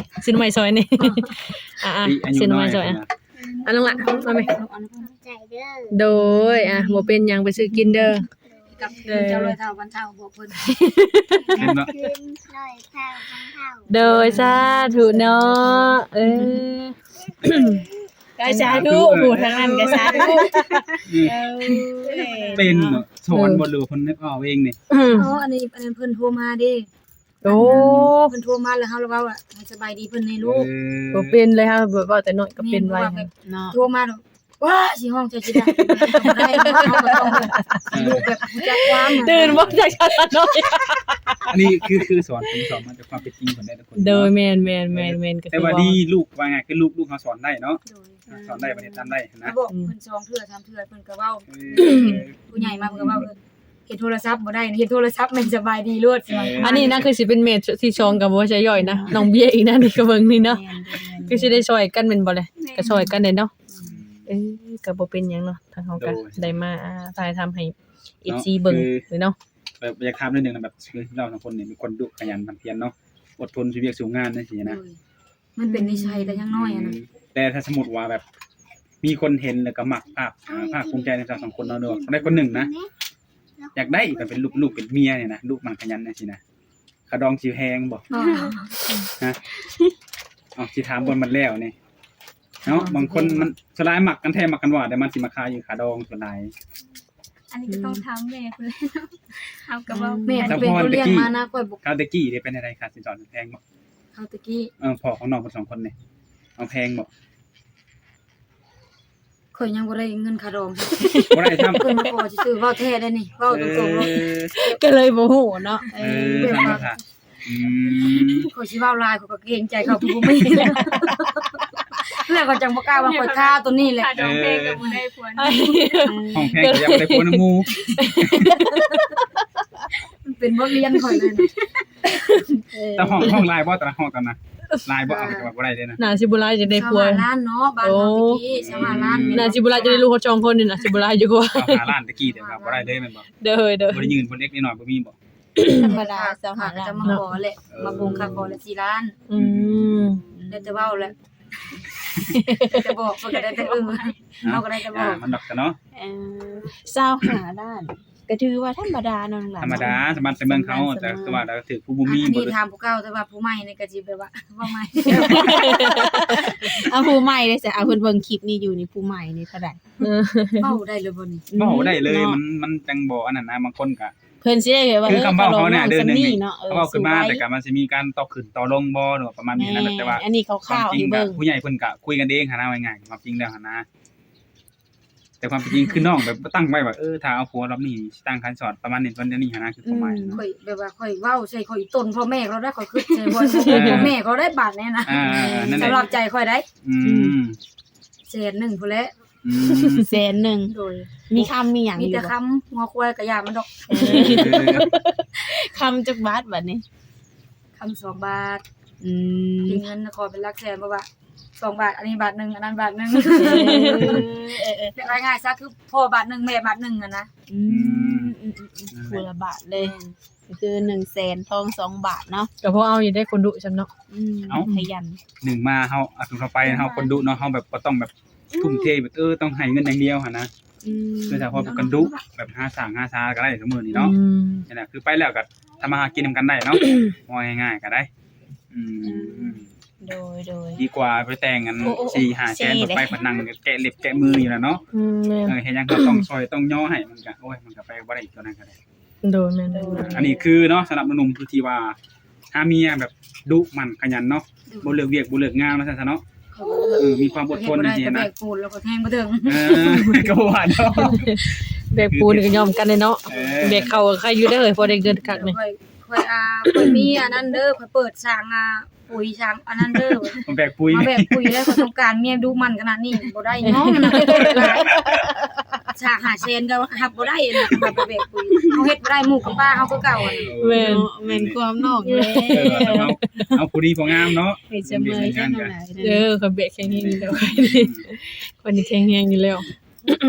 ຊື້ໜໍ່ໄມ້ຊອຍນີ້ ອ່າ ຊື້ໜໍ່ໄມ້ຊອຍ ອ່າ ນ້ອງຫຼ້າ ເອົາໄໝ ຂອບໃຈເດີ ໂດຍ ອ່າ ບໍ່ເປັນຫຍັງ ໄປຊື້ກິນເດີ ກັບຄືນເຈົ້າຮ້ອຍເທົ່າພັນເທົ່າ ບອກເພິ່ນ ແມ່ນບໍ່? ຄືນຮ້ອຍເທົ່າພັນເທົ່າ ໂດຍ ສາທຸເນາະ ເອີ ກໍສາທຸ ຜູ້ທາງນັ້ນກໍສາທຸ ເອີ ເປັນເນາະ ສອນບໍ່ ຫຼືວ່າເພິ່ນເວົ້າເອງນີ້? ອໍ ອັນນີ້ ອັນນັ້ນເພິ່ນໂທມາເດ້ ໂອ້ ເພິ່ນໂທມາແລ້ວເຮົາລະເວົ້າວ່າ ໃຫ້ສະບາຍດີເພິ່ນແດ່ລູກ ເອີ ບໍ່ເປັນເລີຍ ເຮົາແບບເວົ້າແຕ່ນ້ອຍກໍເປັນໄວ ແມ່ນ ເພາະວ່າແບບ ເນາະ ໂທມາ ວ້າ ຊິຮ້ອງໃສ່ຊິໄດ້ ເຮົາກໍຕ້ອງແບບ ໃຫ້ລູກແບບຮູ້ຈັກຄວາມ ຕື່ນບໍ່ຈັກສະໜ້ອຍ ອັນນີ້ຄື ຄືສອນ ເພິ່ນສອນມາຈາກຄວາມເປັນຈິງເພິ່ນໄດ້ທຸກຄົນ ໂດຍ ເນາະ ແມ່ນໆໆ ກໍ ແຕ່ວ່າດີ ຄືວ່າລູກ ວ່າງ່າຍຄືລູກ ລູກເຮົາສອນໄດ້ເນາະ ໂດຍ ສອນໄດ້ ປະຕິບັດຕາມໄດ້ຫັ້ນນະ ບອກເພິ່ນສອງເທື່ອສາມເທື່ອ ເພິ່ນກໍເວົ້າ ເອີ ຜູ້ໃຫຍ່ມາເພິ່ນກໍເວົ້າ ເອີ ເຮັດໂທລະສັບບໍ່ໄດ້ ເຮັດໂທລະສັບແມ່ນສະບາຍດີໂລດ ເອີ ອັນນີ້ນະ ຄືຊິເປັນແມ່ທີສອງກໍບໍ່ໃຊ່ຍ່ອຍນະ ນ້ອງເບຍອີກນະ ນີ້ກໍເບິ່ງນີ້ເນາະ ແມ່ນໆ ຄືຊິໄດ້ຊ່ອຍກັນແມ່ນບໍ່ແລະ ແມ່ນ ກໍຊ່ອຍກັນແດ່ເນາະ ອືມ ເອີ ກໍບໍ່ເປັນຫຍັງເນາະ ທາງເຮົາກໍ ໂດຍ ໄດ້ມາ ອ່າ ຖ່າຍທຳໃຫ້ ເນາະ ເອັຟຊີ ເບິ່ງ ຄື ເນາະ ແບບຢາກຖາມໜ້ອຍໜຶ່ງນະ ແບບ ຄືເຮົາສອງຄົນນີ້ເປັນຄົນດຸຂະຫຍັນໝັ່ນພຽນເນາະ ອົດທົນ ສູ້ວຽກສູ້ງານຈັ່ງຊີ້ນະ ໂດຍ ມັນເປັນນິໄສແຕ່ຍັງນ້ອຍຫັ້ນນະ ອືມ ແຕ່ຖ້າສົມມຸດວ່າແບບ ມີຄົນເຫັນແລ້ວກໍມັກ ພາກ ອ່າ ພາກພູມໃຈໃນເຈົ້າສອງຄົນເນາະ ຫຼືວ່າໃດຄົນໜຶ່ງນະ ຢາກໄດ້ກໍເປັນລູກ ລູກເປັນເມຍນີ້ນະ ດຸໝັ່ນຂະຫຍັນຈັ່ງຊີ້ນະ ຄ່າດອງຊິແພງບໍ່? ຮະ? ເອົາ ຊິຖາມບ່ອນມັນແລ້ວນີ້ເນາະ ບາງຄົນມັນສ່ວນຫຼາຍມັກກັນແທ້ມັກກັນວ່າ ແຕ່ມັນຊິມາຄາຢູ່ຄ່າດອງສ່ວນຫຼາຍ ອັນນີ້ກໍຕ້ອງ ອືມ ຖາມແມ່ພຸ້ນແຫຼະ ເຮົາກໍເວົ້າ ອືມ ແມ່ເປັນຄົນລ້ຽງມານະ ຂ້ອຍບໍ່ ຄາວແຕ່ກີ້ເດ້ ເປັນຈັ່ງໃດ ຄ່າສິນສອດແພງບໍ່? ຄາວແຕ່ກີ້ ເອີ ພໍ່ຂອງນ້ອງເພິ່ນສອງຄົນນີ້ ເອົາແພງບໍ່? ຂ້ອຍຍັງບໍ່ໄດ້ເງິນຄ່າດອງ ບໍ່ໄດ້ຊ້ຳ ເພິ່ນມາຂໍຊື່ໆ ເວົ້າແທ້ໄດ໋ນີ້ ເວົ້າຕົງໆ ເອີ ໂລດ ກໍເລີຍບໍ່ຮູ້ເນາະ ເອີ ເອີ ແບບວ່າ ອືມ ຂ້ອຍຊິເວົ້າຫຼາຍ ຂ້ອຍກໍເກງໃຈເຂົາຜູ້ບໍ່ມີ ແລ້ວກໍຈັ່ງບໍ່ກ້າວ່າຂ້ອຍຄາຕົວນີ້ແຫຼະ ຄ່າດອງແພງກໍບໍ່ໄດ້ຜົວ ເອີ ຫ້ອງແພງກໍຍັງບໍ່ໄດ້ຜົວນຳໝູ່ ມັນເປັນບົດຮຽນຂ້ອຍເລີຍນະ ເອີ ແຕ່ຫ້ອງ ຫ້ອງຫຼາຍບໍ່ ແຕ່ລະຫ້ອງຕອນນັ້ນ ຫຼາຍບໍ່? ເອົາ ກໍວ່າບໍ່ໄດ້ເດ້ນະ ໜ້າຊິບໍ່ຫຼາຍຈະໄດ້ຜົວ ຊາວຫ້າລ້ານເນາະ ບ້ານເຮົາ ໂອ້ ຕະກີ້ ຊາວຫ້າລ້ານ ໜ້າຊິບໍ່ຫຼາຍຈະໄດ້ລູກຮອດສອງຄົນນີ້ນະ ຊິບໍ່ຫຼາຍຢູ່ກວ່າ ຊາວຫ້າລ້ານຕະກີ້ເດ້ ວ່າບໍ່ໄດ້ເດ້ແມ່ນບໍ່? ໂດຍໆ ບໍ່ໄດ້ຍື່ນເດັກນ້ອຍບໍ່ມີບໍ່? ທຳມະດາ ຊາວຫ້າລ້ານ ເຂົາເຈົ້າມາຂໍແຫຼະ ເອີ ມາໂກງຄ່າຂໍແຫຼະ ສີ່ລ້ານ ອືມ ໄດ້ແຕ່ເວົ້າແຫຼະ ໄດ້ແຕ່ບອກ ເພິ່ນກໍໄດ້ແຕ່ເອີ ເຮົາກໍໄດ້ແຕ່ບອກ ອ່າ ມັນດອກຊະເນາະ ເອີ ຊາວຫ້າລ້ານ ກໍຖືວ່າທຳມະດາເນາະ ທຳມະດາ ສຳລັບໃນເມືອງເຮົາ ແຕ່ວ່າຖືກຜູ້ບໍ່ມີ ອັນນີ້ຖາມຜູ້ເກົ່າ ແຕ່ວ່າຜູ້ໃໝ່ນີ້ກໍຊິແບບວ່າ ເວົ້າໃໝ່ ເອົາຜູ້ໃໝ່ເດ້ຊະ ເອົາເພິ່ນເບິ່ງຄລິບນີ້ຢູ່ນີ້ ຜູ້ໃໝ່ນີ້ເທົ່າໃດ? ເອີ ເວົ້າໄດ້ເລີຍບໍ່ນີ້? ເວົ້າໄດ້ເລີຍ ເນາະ ມັນ ມັນຈັ່ງບໍ່ອັນນັ້ນນະ ບາງຄົນກໍ ເພິ່ນຊິໄດ້ແບບວ່າ ຄືຄຳເວົ້າເຮົານີ້ເດີໜຶ່ງ ເອີ ເວົ້າຂຶ້ນມາ ແຕ່ກໍມັນຊິມີການຕໍ່ຂຶ້ນຕໍ່ລົງບໍ່ ຫຼືວ່າປະມານນີ້ນະ ແຕ່ວ່າ ອັນນີ້ຄ່າວໆ ໃຫ້ເບິ່ງ ຜູ້ໃຫຍ່ເພິ່ນກໍຄຸຍກັນເອງຫັ້ນນະ ວ່າງ່າຍ ຄວາມຈິງແລ້ວຫັ້ນນະ ແຕ່ຄວາມເປັນຈິງຄືນ້ອງແບບຕັ້ງໄວ້ວ່າ ເອີ ຖ້າເອົາຜົວລອບນີ້ຊິຕັ້ງຄັນສອດປະມານນີ້ ປະມານນີ້ຫັ້ນນະ ຄືຄວາມໝາຍ ອືມ ຂ້ອຍແບບວ່າຂ້ອຍເວົ້າໃສ່ຂ້ອຍອີ່ຕົນພໍ່ແມ່ເຂົາໄດ້ ຂ້ອຍຄິດໃສ່ພໍ່ແມ່ເຂົາໄດ້ບາດນີ້ນະ ເອີ ນັ້ນແຫຼະ ສຳລັບໃຈຂ້ອຍໄດ໋ ອືມ ແສນໜຶ່ງພຸ້ນແຫຼະ ອືມ ແສນໜຶ່ງ ໂດຍ ມີຄຳມີຫຍັງ ມີແຕ່ຄຳ ງົວຄວາຍກະຢ່າມັນດອກ ເອີ ຄຳຈັກບາດບາດນີ້? ຄຳສອງບາດ ອືມ ເປັນເງິນຂໍເປັນຫຼັກແສນ ເພາະວ່າສອງບາດ ອັນນີ້ບາດໜຶ່ງ ອັນນັ້ນບາດໜຶ່ງ ເອີ ເອີ ເອີ ເວົ້າງ່າຍໆ ຊະ ຄືພໍ່ບາດໜຶ່ງ ແມ່ບາດໜຶ່ງຫັ້ນນະ ອືມ ອືມ ອືມ ອືມ ຜູ້ລະບາດເລີຍ ອືມ ກໍຄືໜຶ່ງແສນ ທອງສອງບາດເນາະ ກໍພໍເອົາຢູ່ເດ້ ຄົນດຸຊ້ຳເນາະ ອືມ ເອົ້າ ຂະຫຍັນ ໜຶ່ງມາເຮົາ ອາ ຄືເຮົາໄປເຮົາຄົນດຸເນາະ ເຮົາແບບບໍ່ຕ້ອງແບບ ອືມ ທຸ່ມເທແບບ ເອີ ຕ້ອງໃຫ້ເງິນຢ່າງດຽວຫັ້ນນະ ອືມ ຄືຖ້າພໍກັນດຸແບບຫາສ້າງຫາສາກໍໄດ້ຊຸມື້ນີ້ເນາະ ອືມ ຫັ້ນນະ ຄືໄປແລ້ວກໍທຳມາຫາກິນນຳກັນໄດ້ເນາະ ເວົ້າງ່າຍໆກໍໄດ້ ອືມ ອືມ ໂດຍໆ ດີກວ່າໄປແຕ່ງອັນ ໂອ້ ໂອ້ ສີ່ຫ້າແສນ ໄປພັດນັ່ງແກະເລັບແກະມືຢູ່ນະເນາະ ອືມ ແມ່ນ ເອີ ເຮັດຫຍັງກໍຕ້ອງຊ່ອຍຕ້ອງຍໍໃຫ້ ມັນກໍ ໂອ້ຍ ມັນກໍໄປບໍ່ໄດ້ອີກ ຕົວນັ້ນກໍໄດ້ ໂດຍ ແມ່ນ ໂດຍ ອັນນີ້ຄືເນາະ ສຳລັບໜຸ່ມໆທີ່ວ່າຫາເມຍແບບດຸໝັ່ນຂະຫຍັນເນາະ ບໍ່ເລີກວຽກບໍ່ເລີກງານວ່າຊັ້ນຊະເນາະ ເອີ ມີຄວາມອົດທົນຈັ່ງຊີ້ນະ ແບກປູນແລ້ວກໍແທງບໍ່ເຖິງ ເອີ ກໍບໍ່ວ່າດອກ ແບກປູນກໍຍອມກັນເດ້ເນາະ ເອີ ແບກເຂົ້າກໍໄຄຢູ່ເດີ ພໍໄດ້ເງິນຄັກນີ້ ຂ້ອຍ ຂ້ອຍ ອ່າ ຂ້ອຍມີອັນນັ້ນເດີ ຂ້ອຍເປີດສ້າງ ອ່າ ປຸ໋ຍສ້າງອັນນັ້ນເດີ ມາແບກປຸ໋ຍ ມາແບກປຸ໋ຍ ແລ້ວຂ້ອຍຕ້ອງການເມຍດຸໝັ່ນຂະໜາດນີ້ ບໍ່ໄດ້ເນາະ ມັນເກີດຫຼາຍ ສາມຫ້າແສນກໍຮັບບໍ່ໄດ້ນະ ເຮົາໄປແບກປຸ໋ຍ ເຮົາເຮັດບໍ່ໄດ້ ໝູ່ກັບປ້າເຮົາຄືເກົ່າຫັ້ນ. ແມ່ນ ເນາະ ແມ່ນຄວາມນ້ອງແລ້ວ ເອີ ເຮົາ ເຮົາຜູ້ດີຜູ້ງາມເນາະ ໃຫ້ສະເໝີກັນຫັ້ນແຫຼະ. ເອີ ຂ້ອຍແບກແຂງແຮງຢູ່ແລ້ວ ອືມ ຂ້ອຍນີ້ແຂງແຮງຢູ່ແລ້ວ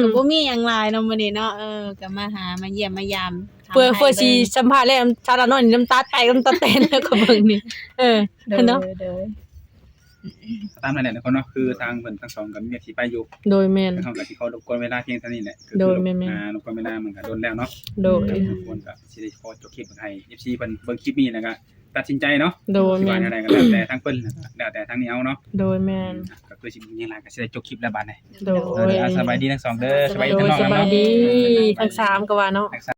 ກໍບໍ່ມີຫຍັງຫຼາຍເນາະມື້ນີ້ເນາະ. ເອີ ກໍມາຫາມາຢ້ຽມມາຢາມ ເພື່ອ ເພື່ອຊິສຳພາດແລ້ວ ຊາວລາວນ້ອຍນີ້ນ້ຳຕາແຕກນ້ຳຕາແຕນແລ້ວ ກໍເບິ່ງນີ້ ເອີ ໂດຍ ເນາະ ໂດຍ ຕາມນັ້ນແຫຼະທຸກຄົນເນາະ ຄືທາງເພິ່ນທັງສອງກໍມີວຽກຊິໄປຢູ່. ໂດຍ ແມ່ນ ທາງເຮົາກໍຊິຂໍລົບກວນເວລາພຽງເທົ່ານີ້ແຫຼະ. ໂດຍ ແມ່ນໆ ລົບກວນເວລາມັນກໍດົນແລ້ວເນາະ. ໂດຍ ທຸກຄົນກໍຊິໄດ້ຂໍຈົບຄລິບໃຫ້ ເອັຟຊີ ເພິ່ນເບິ່ງຄລິບນີ້ ແລ້ວກໍຕັດສິນໃຈເນາະ. ໂດຍ ຊິວ່າແນວໃດກໍແລ້ວແຕ່ທາງເພິ່ນ ແລ້ວແຕ່ທາງນີ້ເອົາເນາະ. ໂດຍ ແມ່ນ ກໍຄືຊິບໍ່ມີຫຍັງຫຼາຍ ກໍຊິໄດ້ຈົບຄລິບແລ້ວບາດນີ້. ໂດຍ ໂດຍ ອ່າ ສະບາຍດີທັງສອງເດີ ສະບາຍດີ ໂດຍ ທັງສອງ ສະບາຍດີ ເນາະ ທັງສາມກໍວ່າເນາະ.